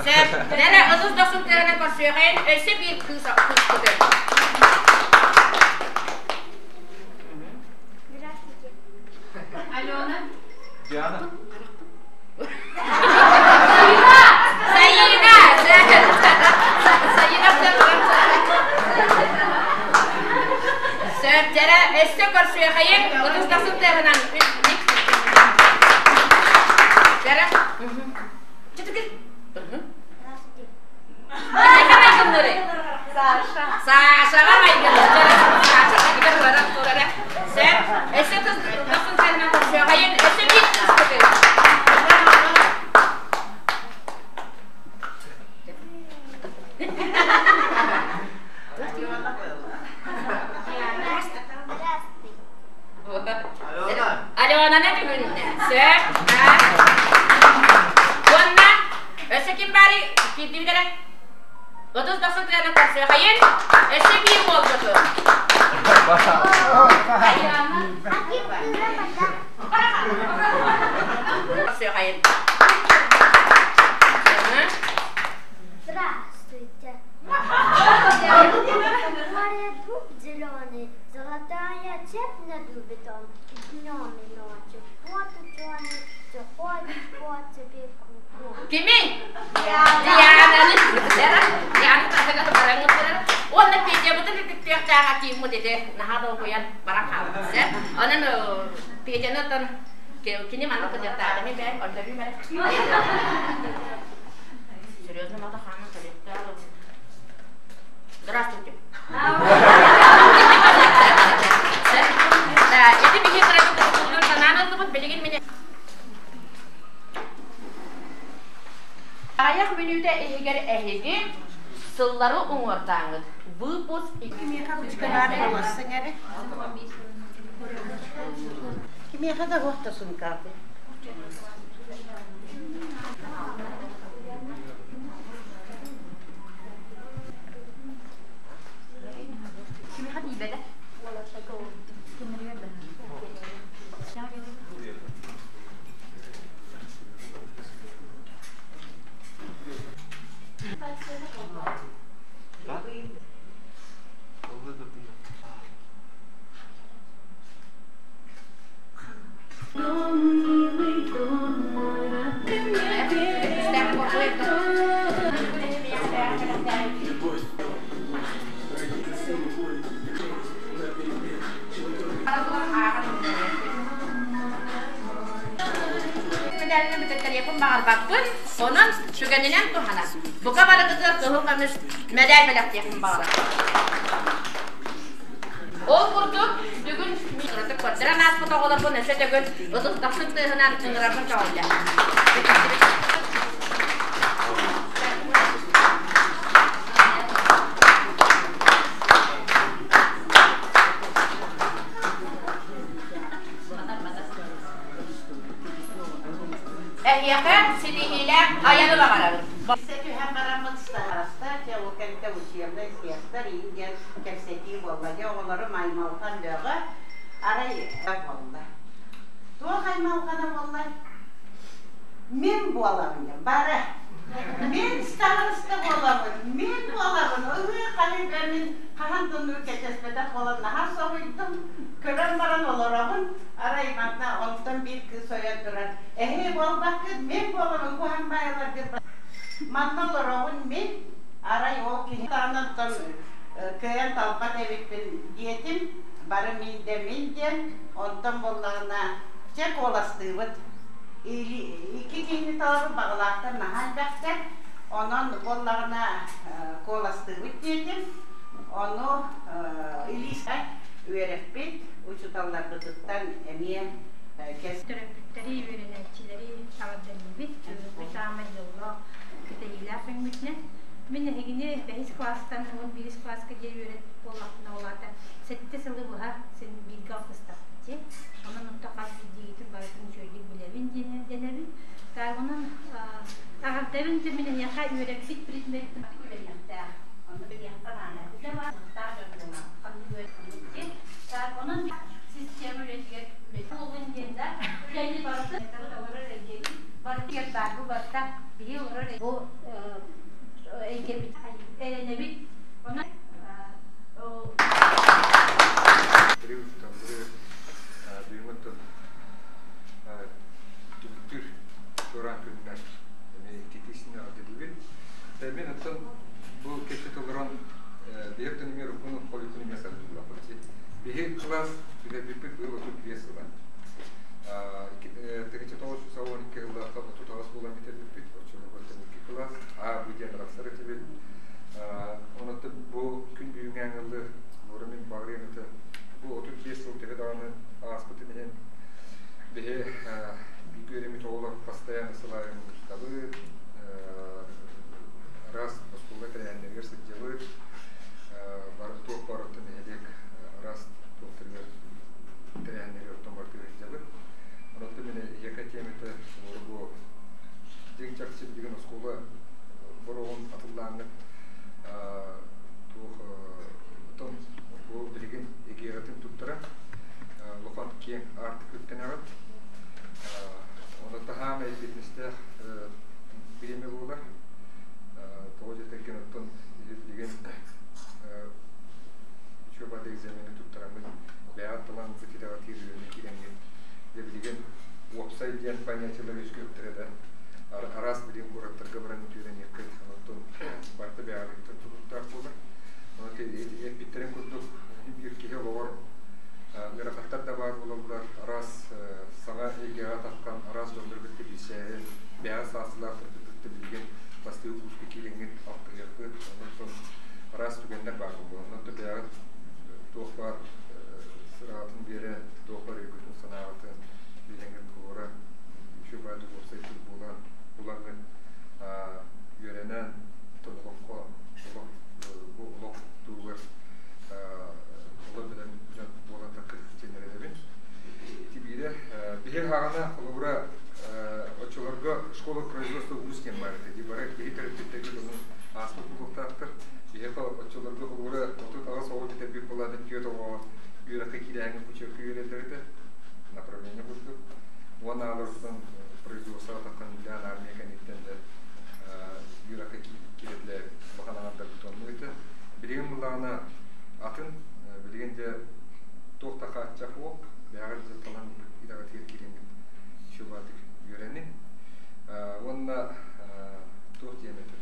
Сөп. Дьара ызыс дохсун тыаһынан көрсүөхэйин өссө биир кыыс кыыс көтөр. Здравствуйте. Алена. Диана. Саина! Саина Сөп, дьэрэ, өссө көрсүөхэйин, ытыс тахсын тыаһынан. Дьэрэ. Чытыкы. Здравствуйте. Кимиэхэ майгыннырый? Саша. Сашаҕа майгынныр. Сашаҕа кытар баран турара. Сөп, өссө ытыс тахсын тыаһынан көрсүөхэйин, өссө биир кыыс көтөр. Аленаны бүгүннэ. Сөп. Уонна өссө ким баары киирдибитэрэ? Отuz тахсан тыаны көрсүөхайын. Өссө биир буолбуту. Көрсүөхайын. Здравствуйте. Море дуб зеленый, золотая цепь над дубитом, и днем и ночью вот ученый все ходит по цепи кругом. Кими? Диананы. Диана тахыга бараҥҥыт барар. Уонна Петябытын түттүөхтээҕэ кииммит ити наһаа долгуйан баран хаалбыт. Онон Петяны оттон кини маннык кытыахтаах мен бэйэм көрдөрүүм эрэ. Серьезно мата хаанын кэлиэхтээх. Здравствуйте. Да, ити биһи кыратык санаан ыллыбыт, билигин мини нэдиэлэ иһигэр эһиги сыллары уҥуордааҥҥыт выпуск Кимиэхэ ручкалаах буолассыҥ эрэ? Кимиэхэ да уох да сумкааты. Кимиэхэ тиийбэтэ? Мэдээлини бүтэттэриэхпин баҕарбаппын. Онон түгэнинэн туһанан, бука барыгытыгар кыһыл көмүс мэдээл бэлэхтиэхпин баҕарабын. Ол курдук, бүгүн кыратык көрдөрөн ааспыт оҕолорбун өссө төгүл ытыс тахсык тыаһынан ыҥырарбын көҕүллэ. Эһиэхэ ситиһиилээх айаны баҕарабын. Билсэ түһэн бараммыт староста, дьэ ол кэнтэ учебнай сектор иин диэн кэпсэтии буолла. Дьэ оҕолорум аймалҕан бөҕө, арай буолла. Туох аймалҕана буолла? Мин буолабын диэн бары. Мин староста буолабын, мин буолабын. Ыһыы хаһыы мин хаһан да оннук кэтэспэтэх буолан наһаа соһуйдум. Көрөн баран олоробун. Арай манна онтон биир кыыс ойон туран, эһи буолбаккыт, мин буолабын, куһаҥ баайаларгыт. Манна олороҕун мин, арай ол киһи таанантан кыайан талбат эбиппин диэтим, бары мин да мин диэн, онтон буоллаҕына, чэ куоластыыбыт. Икки киһини талабыт, баҕалаахтар наһаа элбэхтэр, онон буоллаҕына куоластыыбыт диэтим. Ону Илиса үөрэппит учууталларбытыттан эмиэ кэс Төрөппүттэри, үөрэнээччилэри эҕэрдэлиибит. Бүгүҥҥү саамай дьоллоох, кэтэһиилээх күммүтүнэн. Мин эһигини бэһис кылаастан 11 кылааска диэри үөрэппит буоллахпына, ол аата сэттэ сылы быһа син бииргэ алтыстахпыт дии. Онон онто хас биирдиигитин барытын үчүгэйдик билэбин диэн дэнэбин. Так, онон эҕэрдэбин дьэ мин эһиэхэ үөрэппит предмеппин үөрэниэхтээх. Онно билиэххэ наада. Үлэ баар, дьон буолар. Ханнык үөрэммит. Так, онон система үлэтигэр буоллун диэн да үлэни барытын олорор эйгэбит барытыгар баар бу барыта биһи олорор бу эйгэбит эрэнэбит онон Түмүктүүр туораан күнүнэн эмиэ иккитиисинэ аҕалдьытыбыт. Мен оттон бу кэпсэт олорон биһир төнүмер укуну холикуну мен сардыллаппыт. Биһи класс билэрбиппит быйыл 35 сыла. Тыһыынча 992 сыллаахха 38 буолан бүтэрбиппит. Оччолорго икки класс А, Б диэн арахсар этибит. Онон бу күн бүгүҥҥэ аҥыллы муора мин баҕарыам этэ. Бу 35 сыл төһө даҕаны ааспытын иһин биһи бииргэ үөрэммит оҕолор постоянно сылаайын устабыт, араас оскуола тэрээһиннэригэр сылдьабыт, бары туох баар оттон нэһилиэк араас туохтарыгар тэрээһиннэригэр оттон барытыгар сылдьабыт. Онон мин эһиэхэ этиэм этэ, бу дьиҥ чахчы билигин оскуола боруогун атыллааҥҥыт туох оттон бу билигин эгиэҕитин туттара улахан киэҥ аартык үктэнэҕит. Онно таһаамай бизнестээх бириэмэ буолар. Тоҕо диэтэргин оттон билигин үчүгэй экзамены туттараммыт бэйэҕит талан ылбыт итэҕэтиир үөрэнэ киирэҥҥит дьэ билигин уопсай диэн понятиелар үөскүөхтэрэ да араас билигин куораттарга баран үөрэниэххит оттон барыта бэйэҕититтэн тутулуктаах буолар. Онон эппиттэрин курдук биир киһи олоҕор ыарахаттар да баар буолаллар, араас саҥа эйгэҕэ таххан араас дьоннору кытта билсээһин, бэйэҕит саастыылаахтаргыт кытта билигин бастыы улууска киирэҥҥит алтыһыаххыт, онон араас түгэннэр баар буолуо. Онон бэйэҕит туох баар сыраҕытын биэрэн, туох баар өйгүтүн-санааҕытын биэрэҥҥит буолара үчүгэй баайдык уопсай тыл буолан булаҥҥыт. Биһи төрөппүттэрбит ону ааспыт буолуохтаахтар. Биһиэхэ оччолорго холобура 38 оҕо бүтэрбит буолаатын түөрт оҕоҕо үөрэххэ киирээҥҥэ путевка үөрэллэр этэ. Направление курдук. Уонна ааларыттан производство таххан үлээн армия кэнниттэн да үөрэххэ киирэтилэр улахан аҥардарбыт оннук этэ. Билигин буллаҕына атын, билигин дьэ туох да хааччах суох, бэйэҕит дьэ талан идэҕитигэр киирэҥҥит үчүгэйдик үөрэниҥ. Уонна туох диэн этэ,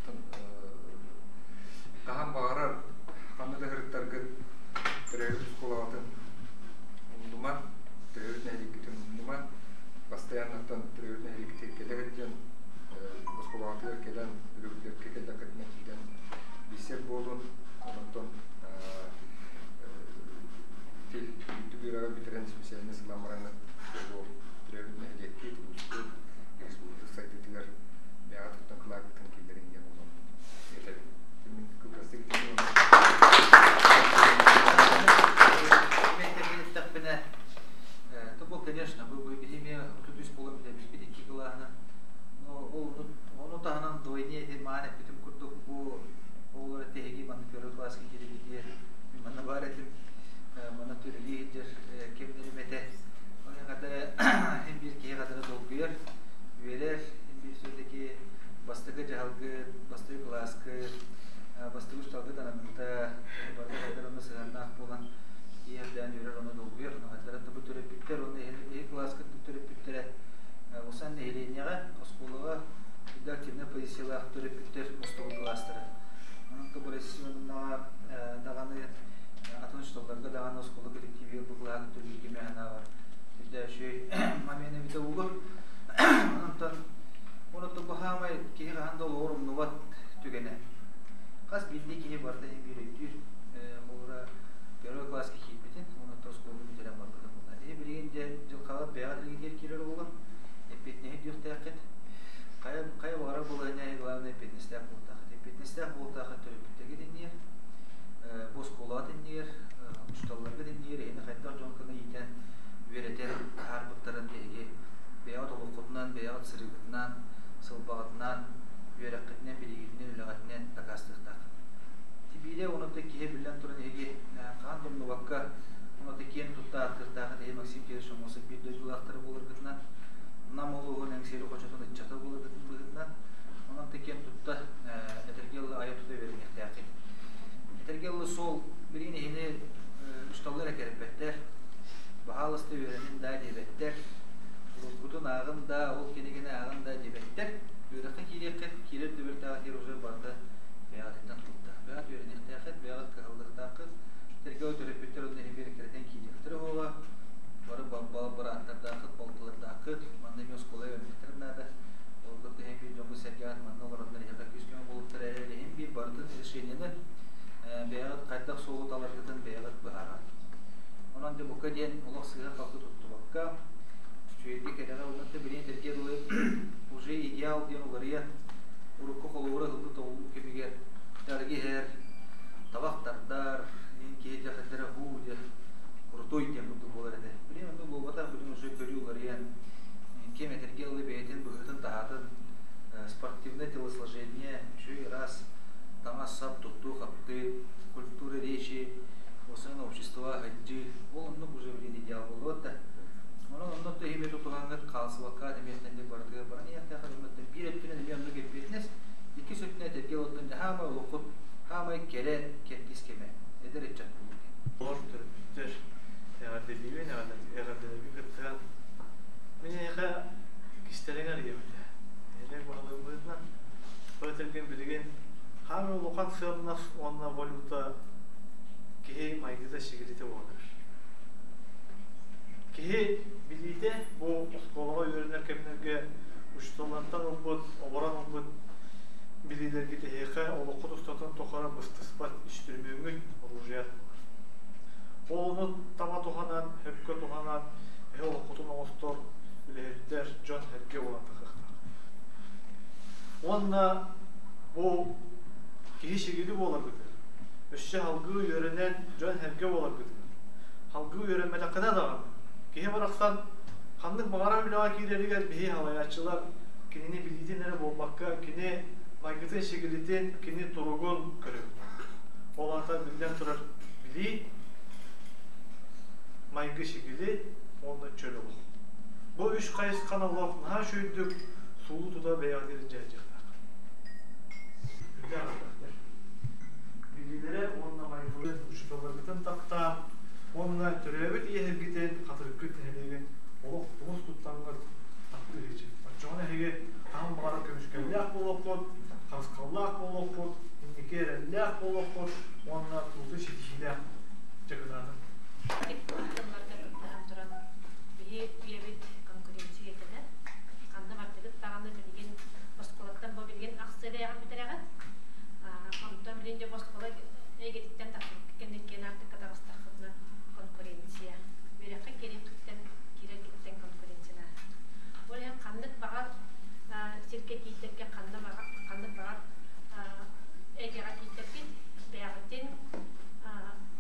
хаһан баҕарар ханна да сырыттаргыт төрөөбүт оскуолаҕытын умнуман, төрөөбүт нэһилиэккитин умнуман, постоянно төрөөбүт нэһилиэккитигэр кэлэ сылдьан, оскуолаҕытыгар кэлэн, өрөбүллэргэ кэллэххитинэ киирэн билсэр буолун, онтон үрдүк үөрэҕи бүтэрэн специальность ылан бараҥҥыт бу төрөөбүт нэһилиэккит, улууспут, республика сайдыытыгар бэйэҕит оттон кылааккытын киллэриҥ диэн олорон этэбин. Мин кылгастык Эттэхпинэ, то бу, конечно, бу биһи эмиэ 33 буолан бүтэбиппит икки кылааһынан. Но ол ону таһынан вдвойне эти маан эппитим курдук бу оҕолор тэһиги манна первый класска киирибитигэр манна баар этим, манна төрөлүү сылдьар кэмнэрим этэ. Оны хата хин биир киһи хатара долгуйар, үөрэр, хин биир все-таки бастакы дьаһалгыт, бастакы кылааскыт, бастакы учууталгыт анаммыта, барыта хайдар онно сыһыаннаах буолан киһи эрдээн үөрэр, ону долгуйар. Ону хайдара бу төрөппүттэр, уонна эһиги кылааскыт төрөппүттэрэ Усан нэһилиэнньэҕэ, оскуолаҕа үрдэ активнай позициялаах төрөппүттэр мустубут кылаастара. Онон Борис Семеновнаҕа даҕаны атын учууталларга даҕаны оскуола коллективигэр бу кылааһы кытта бииргэ санаабар үрдэ үчүгэй момент эбитэ буолуо. Онтон онон бу хаамай киһи хаһан да олоҕор умнубат түгэнэ. Хас биирдии киһи барыта иһин биир өйдүүр. Холобура, первый класска киирбитин, онон оскуоланы бүтэрэн барбытын буолла. Эһи билигин дьэ дьылҕалар бэйэҕит илиигитигэр киирэр буолан, эппиэтинэһи өйдүөхтээххит. Хайа хайа баҕарар балаһыанньа главное эппиэтинэстээх буолуохтааххыт. Эппиэтинэстээх буолуохтааххыт төрөппүттэргит иннигэр, бу оскуолаҕыт иннигэр, учууталларгыт иннигэр эһини хайдах дьон гына иитэн, үөрэтэн таһаарбыттарын биһиги бэйэҕит олоххутунан, бэйэҕит сырыыгытынан, сылбаҕытынан, үөрэххитинэн, билиигитинэн, үлэҕитинэн дакаастыахтааххыт. Тибиирэ онута киһи биллэн туран эһиги хаан домнубакка онута киэн тутта ааттыахтаахыт эһи Максим Кириллович Аммосов биир дойдулаахтара буоларгытынан, Нам улууһун Эҥсиэли хочотун ыччата буоларгытын быһыытынан, онон та киэн тутта этэргэ ылы айа тута үөрэниэхтээххит. Этэргэ ылы суол билигин эһини учууталлар экэриппэттэр, баһаалыста үөрэнин да диэбэттэр, уруккутун ааҕын да, ол кинигини ааҕын да диэбэттэр. Үөрэххэ киириэххит, киирэр түбэлтэҕитигэр уже барыта бэйэҕититтэн тутулуктаах. Бэйэҕит үөрэниэхтээххит, бэйэҕит кыһаллыахтааххыт. Тэргэ төрөппүттэр онно иһин биэриккэритэн киириэхтэрэ буола. Бары бырааттардааххыт, балтылардааххыт. Манна эмиэ оскуола үөрэммиттэрин наада. Ол кытта иһин биир дьоҥҥо сэргэҕит манна олороннор иһиэхэ күүс-көмө буолуохтара эрээри иһин биир барытын решениены бэйэҕит хайдах суолу таларгытын бэйэҕит быһаараҕыт. Онон дьэ бука диэн олох сыыһа-халты туттубакка, үчүгэйдик кэтэҕэ уонна билигин этэргэ дылы уже идеал диэн уларыйан, урукку холобура ылбыт оҕолуу кэмигэр арыгы иһэр, табах тардар, киһи дьэ хайдара һуу дьэ крутой диэн курдук буолар этэ. Билигин оннук буолбатах, билигин уже көрүү уларыйан, ким этэргэ дылы бэйэтин быһыытын-таһаатын, спортивное телосложение, үчүгэй ыраас таҥас-сап, туттуу-хаптыы, культура речи, уопсайынан общество сылдьыы, ол оннук уже билигин идеал буолуот да. Онон онно иһими тутуһаҥҥыт хаалсыбакка эмиэттэн барытыгар баран иһиэхтээх оннуттан биир өттүнэн эмиэ оннук эппиэтинэс, иккис өттүнэн этэргэ оттон хаамай олоххут хаамай кэрэ кэрдиис кэмэ, эдэр ыччат буолуо. Олор төрөппүттэр эҕэрдэлиибин, эҕэрдэлэргэ кыттыһан мин эйиэхэ кистэлэҥ арыйам этэ. Эһэлэр баһылыгым быһыытынан ол этэргин билигин хаамай улахан сыаннас уонна валюта киһи майгыта-сигилитэ буолар. Киһи билиитэ бу оскуолаҕа үөрэнэр кэмнэргэ учууталлартан ылбыт, олорон ылбыт билиилэргит эһиэхэ олоххут устатын тухары быстыспат үстүрүмүөҥҥүт, оружият буолар. Ол ону таба туһанан, сөпкө туһанан, эһи олоххутун оҥостор үлэһиттэр, дьон сэргэ буолан тахсыахтаах. Уонна бу киһи сигили буоларгытыгар, өссө салгыы үөрэнэн дьон-сэргэ буоларгытыгар, салгыы үөрэммэтэххинэ даҕаны, киһи барахсан ханнык баҕарар үлэҕэ киирэригэр биһи салайааччылар кинини билиитин эрэ буолбакка, кини Майгытын сигилитин, кини туругун көрөбүт. Ол аата биллэн турар билии, майгы сигили уонна чөл олох. Бу үс хайысханы олох наһаа үчүгэйдик суулуу тута бэйэҕитигэр дьаһайдыахтаах. Үрдээх элбэхтэр. Билиилэрэ уонна майгыларын учууталларгытын таптаан уонна төрөөбүт ийэһэргитин, хатырыккыт нэһилиэгин олох тумус туттаҥҥыт таптыыр ичи. Оччоҕуна эһиги хаһан баҕарар көмүскэллээх буолуоххут, харысхаллаах буолуоххут, инники эрэллээх буолуоххут уонна тууту ситиһиилээх дьакыдаатын. Тылларга кыттыһан туран, биһи үйэбит конкуренция этэнэ. Ханна бардыгыт даҕаны билигин оскуолаттан бу билигин ахсыы бэйэҕин бүтэрэҕин. Онтон билигин дьэ бу оскуола эйгэтиттэн тахсыбыкка кэннэ киэн аартыкка таҕыстаххытына конкуренция. Үөрэххэ киириэххиттэн киирэргиттэн конкуренциялаах. Ол иһин ханнык баҕар сиргэ тиийдэргэ ханна баҕар ханнык баҕар эйгэҕэ тиийдэргит бэйэҕитин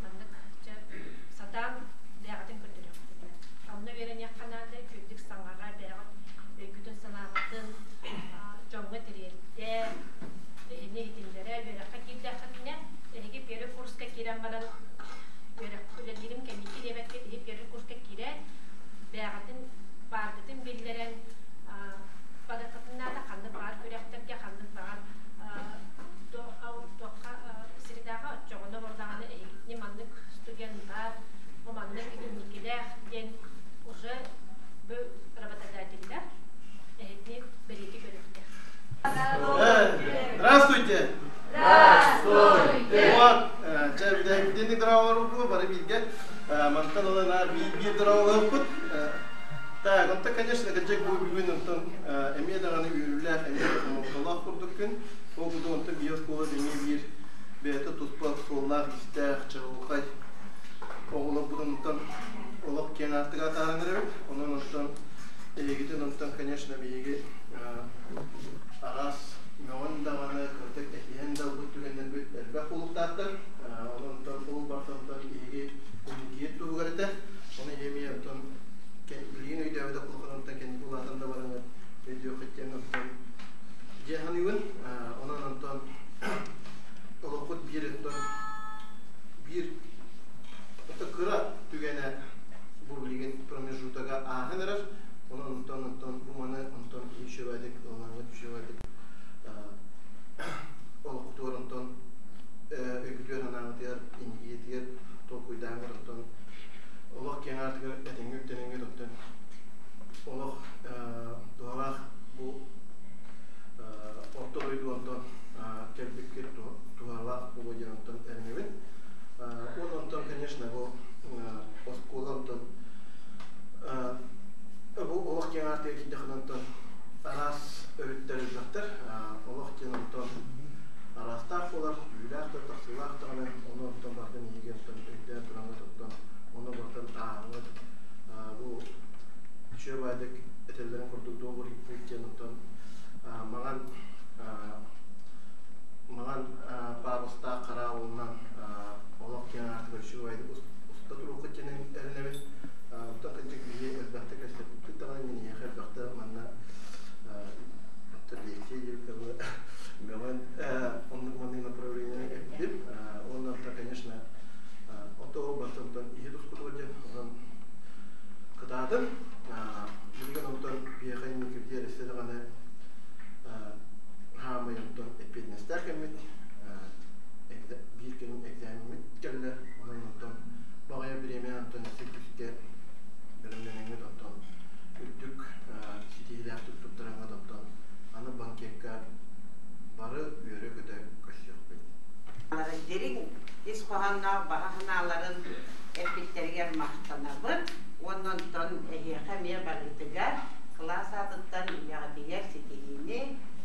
маннык дьэ сатаан бэйэҕитин көрдөрүөххүтүнэ. Онно үөрэниэххэ наада, үчүгэйдик саҥара, бэйэҕит өйгүтүн-санааҕытын дьоҥҥо тириэрдэ, эһини иһитиннэрэ, үөрэххэ киирдэххитинэ, эһиги первый курска киирэн баран үөрэх үлэлиирим кэнники диэбэккэ, эһиги первый курска киирээт, бэйэҕитин бааргытын биллэрэн, барыаххытын наада, ханнык баҕар күрэхтэргэ, ханнык баҕар туохха средаҕа оччоҕуна буоллаҕына эһигитини маннык студент баар, бу маннык инникилээх диэн уже бу работодателлэр эһигини бэлиэтии көрүөхтээх. Здравствуйте! Здравствуйте! Вот, чэ, драворуку бары бииргэ мантан ылан биир драворукпут. Так, онто, конечно, кырдьык бу бүгүн онтон эмиэ даҕаны үөрүүлээх, эмиэ хомолтолоох курдук күн. Ол курдук онтон биир оскуола эмиэ биир бэйэтэ туспа суоллаах-иистээх, чаҕылхай оҕолорбутун онтон олох киэҥ аартыга атааран эрэбит. Онон онтон эһигитин онтон, конечно, биһиги араас мөҕөн даҕаны, кырдьык этиһэн да ылбыт түгэннэрбит элбэх буолуохтаахтар. Онон онтон ол барыта онтон биһиги инникиит туһугар этэ. Ону эмиэ онтон билигин өйдөөбөтөх улахан онтон кэнники улаатан да бараҥҥыт өйдүөххүт диэн онтон дьиэ саныыбын. Онон онтон олоххут биир онтон биир ото кыра түгэнэ бу билигин промежутога ааһан эрэр. Онон онтон онтон бу маны онтон үчүгэйдик ылынаҥҥыт үчүгэйдик олоххутугар онтон өйгүтүгэр санааҕытыгар инникигитигэр толкуйдааҥҥыт онтон олох киэҥ аартыгар этэҥҥэ үктэнэҥҥит онтон олох туһалаах бу орто дойду онтон кэлбиккит туһалаах буолуо диэн онтон эрэнэбин. Уонна онтон, конечно, бу оскуола онтон бу олох киэҥ аартыгар киирдэххинэ онтон араас өрүттэр элбэхтэр. Олох диэн онтон араастаах буолар, түүлээх да, тахсыылаах даҕаны, ону онтон барытын эһиги онтон өйдөөн тураҥҥыт онтон ону барытын ааһаҥҥыт бу үчүгэй баайдык этэллэрин курдук добрый путь диэн онтон маҥан маҥан парустаах хараабылынан олох киэҥ аартыгар үчүгэй баайдык уста туруоххут диэн эрэнэбин. Оттон кырдьык биһи элбэхтик кэпсэппиппит даҕаны мин эһиэхэ элбэхтэ манна лекция диэбит мөҕөн оннук маннык направление эппитим. Уонна конечно, ото барытын иһи тускутугар диэн онон кытаатым. Билигин онтон биһиэхэ инникибитигэр өссө даҕаны хаамай онтон эппиэтинэстээх кэммит биир кэлин экзамеммит кэллэ. Онон онтон баҕайы бириэмэ онтон өссө күүскэ бэлэмнэнэҥҥит онтон үрдүк ситиһиилээхтик туттараҥҥыт онтон аны банкекка бары үөрэ-көтө көрсүөхпүт. Дириҥ ис хоһоонноох баҕа санааларын эппиттэригэр махтанабын уонна онтон эһиэхэ эмиэ барыытыгар кылаас аатыттан үлэҕитигэр ситиһиини,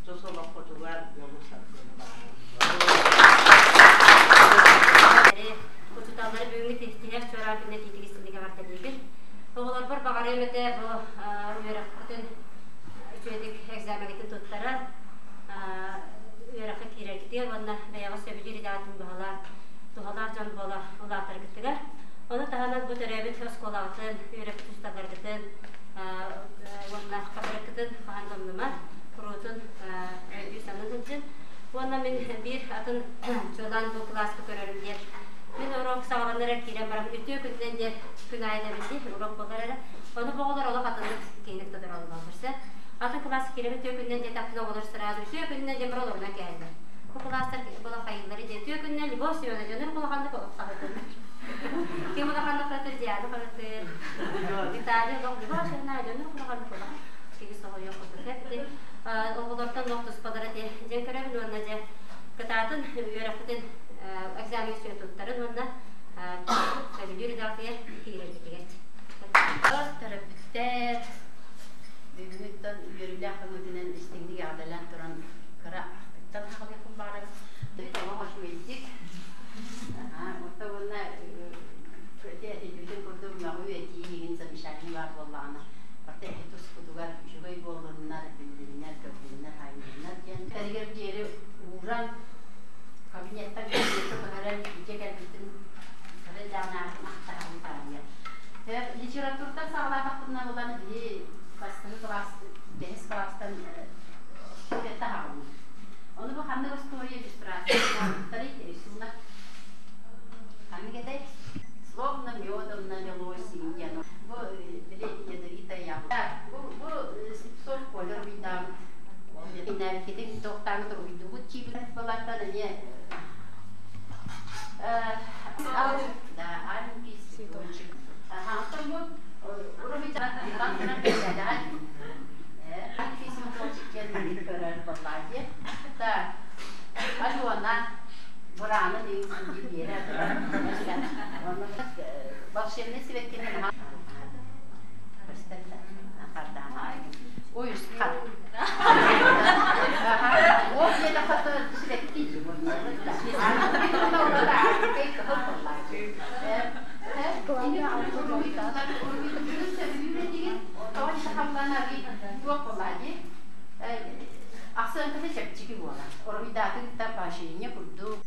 тус олоххутугар дьолу-саргыны баҕарабын. Учууталлары бүгүҥҥү тиһэх чуораан күнэ тиитигис силигэ эҕэрдэлиибин. Оҕолорбор баҕарыам этэ бу үөрэххитин үчүгэйдик экзамеҥҥытын туттаран үөрэххэ киирэргитигэр уонна бэйэҕит сөбүлүүр идэҕитин баһылаан туһалаах дьон буола улаатаргытыгар. Ону таһынан бу төрөөбүт оскуолаҕытын, үөрэппит учууталларгытын уонна хатырыккытын хаһан да умнума, куруутун өйдүү-саныы сылдьын. Уонна мин биир атын чуолаан бу кылааска көрөрүм диэн мин урок саҕаланар киирэн баран үтүө күнүнэн диэн күн аайы эбит урок буолар эрэ. Ону бу оҕолор олох атыннык киэҥник тодороллоллор сэ. Атын кылаас киирэн үтүө күнүнэн диэтэхпинэ оҕолор сразу үтүө күнүнэн диэн баран олорунан кээһэллэр. Бу кылаастар була хайыыллары диэн үтүө күнүнэн Любовь Семеновна дьонун кулаханнык олох хаһытыннар. Ким улаханнык хаһытыр Диана хаһытыр. Виталий олох Любовь Семеновна дьонун кулаханнык олох киһи соһуйуох курдук эбит. Оҕолортон олох туспалара дьэ көрөбүн уонна дьэ кытаатын үөрэхпитин экзамен сүө туттарын уонна сөбүлүүр идэҕитигэр киирэргитигэр. Төрөппүттэр бүгүҥҥүттэн үөрүүлээх көмөтүнэн истиҥник эҕэрдэлээн туран кыра ахтыктан хаалыахпын баҕарабын. Тоҕо үчүгэйдик. Орто уонна этиллибитин курдук мөҕүү этии иһин замечание баар буоллаҕына барыта эһи тускутугар үчүгэй буоллуннар, биллиннэр, көрдүннэр, айылыннар диэн тэригэр диэри ууран кабинеттан кабинетка көһөрөн дьиэ кэлбитин кыра дьаанааҕын ахтаһарын таарыйар. Литературтан саҕалаатахпытына булан биһи бастакы кылаас, бэһис кылаастан таһаҕабын. Ону бу ханнык остуоруйа иллюстрация рисунок ханнык этэй? Словно медом налилось диэн. Бу били ядовитая яблоко. Бу Слепцов Коля уруйдаабыт. Иннээбиккитин туохтааҥы уруйдубут чиибит балартан эмиэ да аленький цветочек. Ага, бу уруйдан Аленький цветочек диэн көрөр буоллаа Так, Алена бурааны дии биэрэр. Волшебный сибэккини Уйусхан. Ол диэтэххэ сибэкки Ахсыаҥката чэпчэки буолар. Уруһуйдаатын кытта поощрение курдук.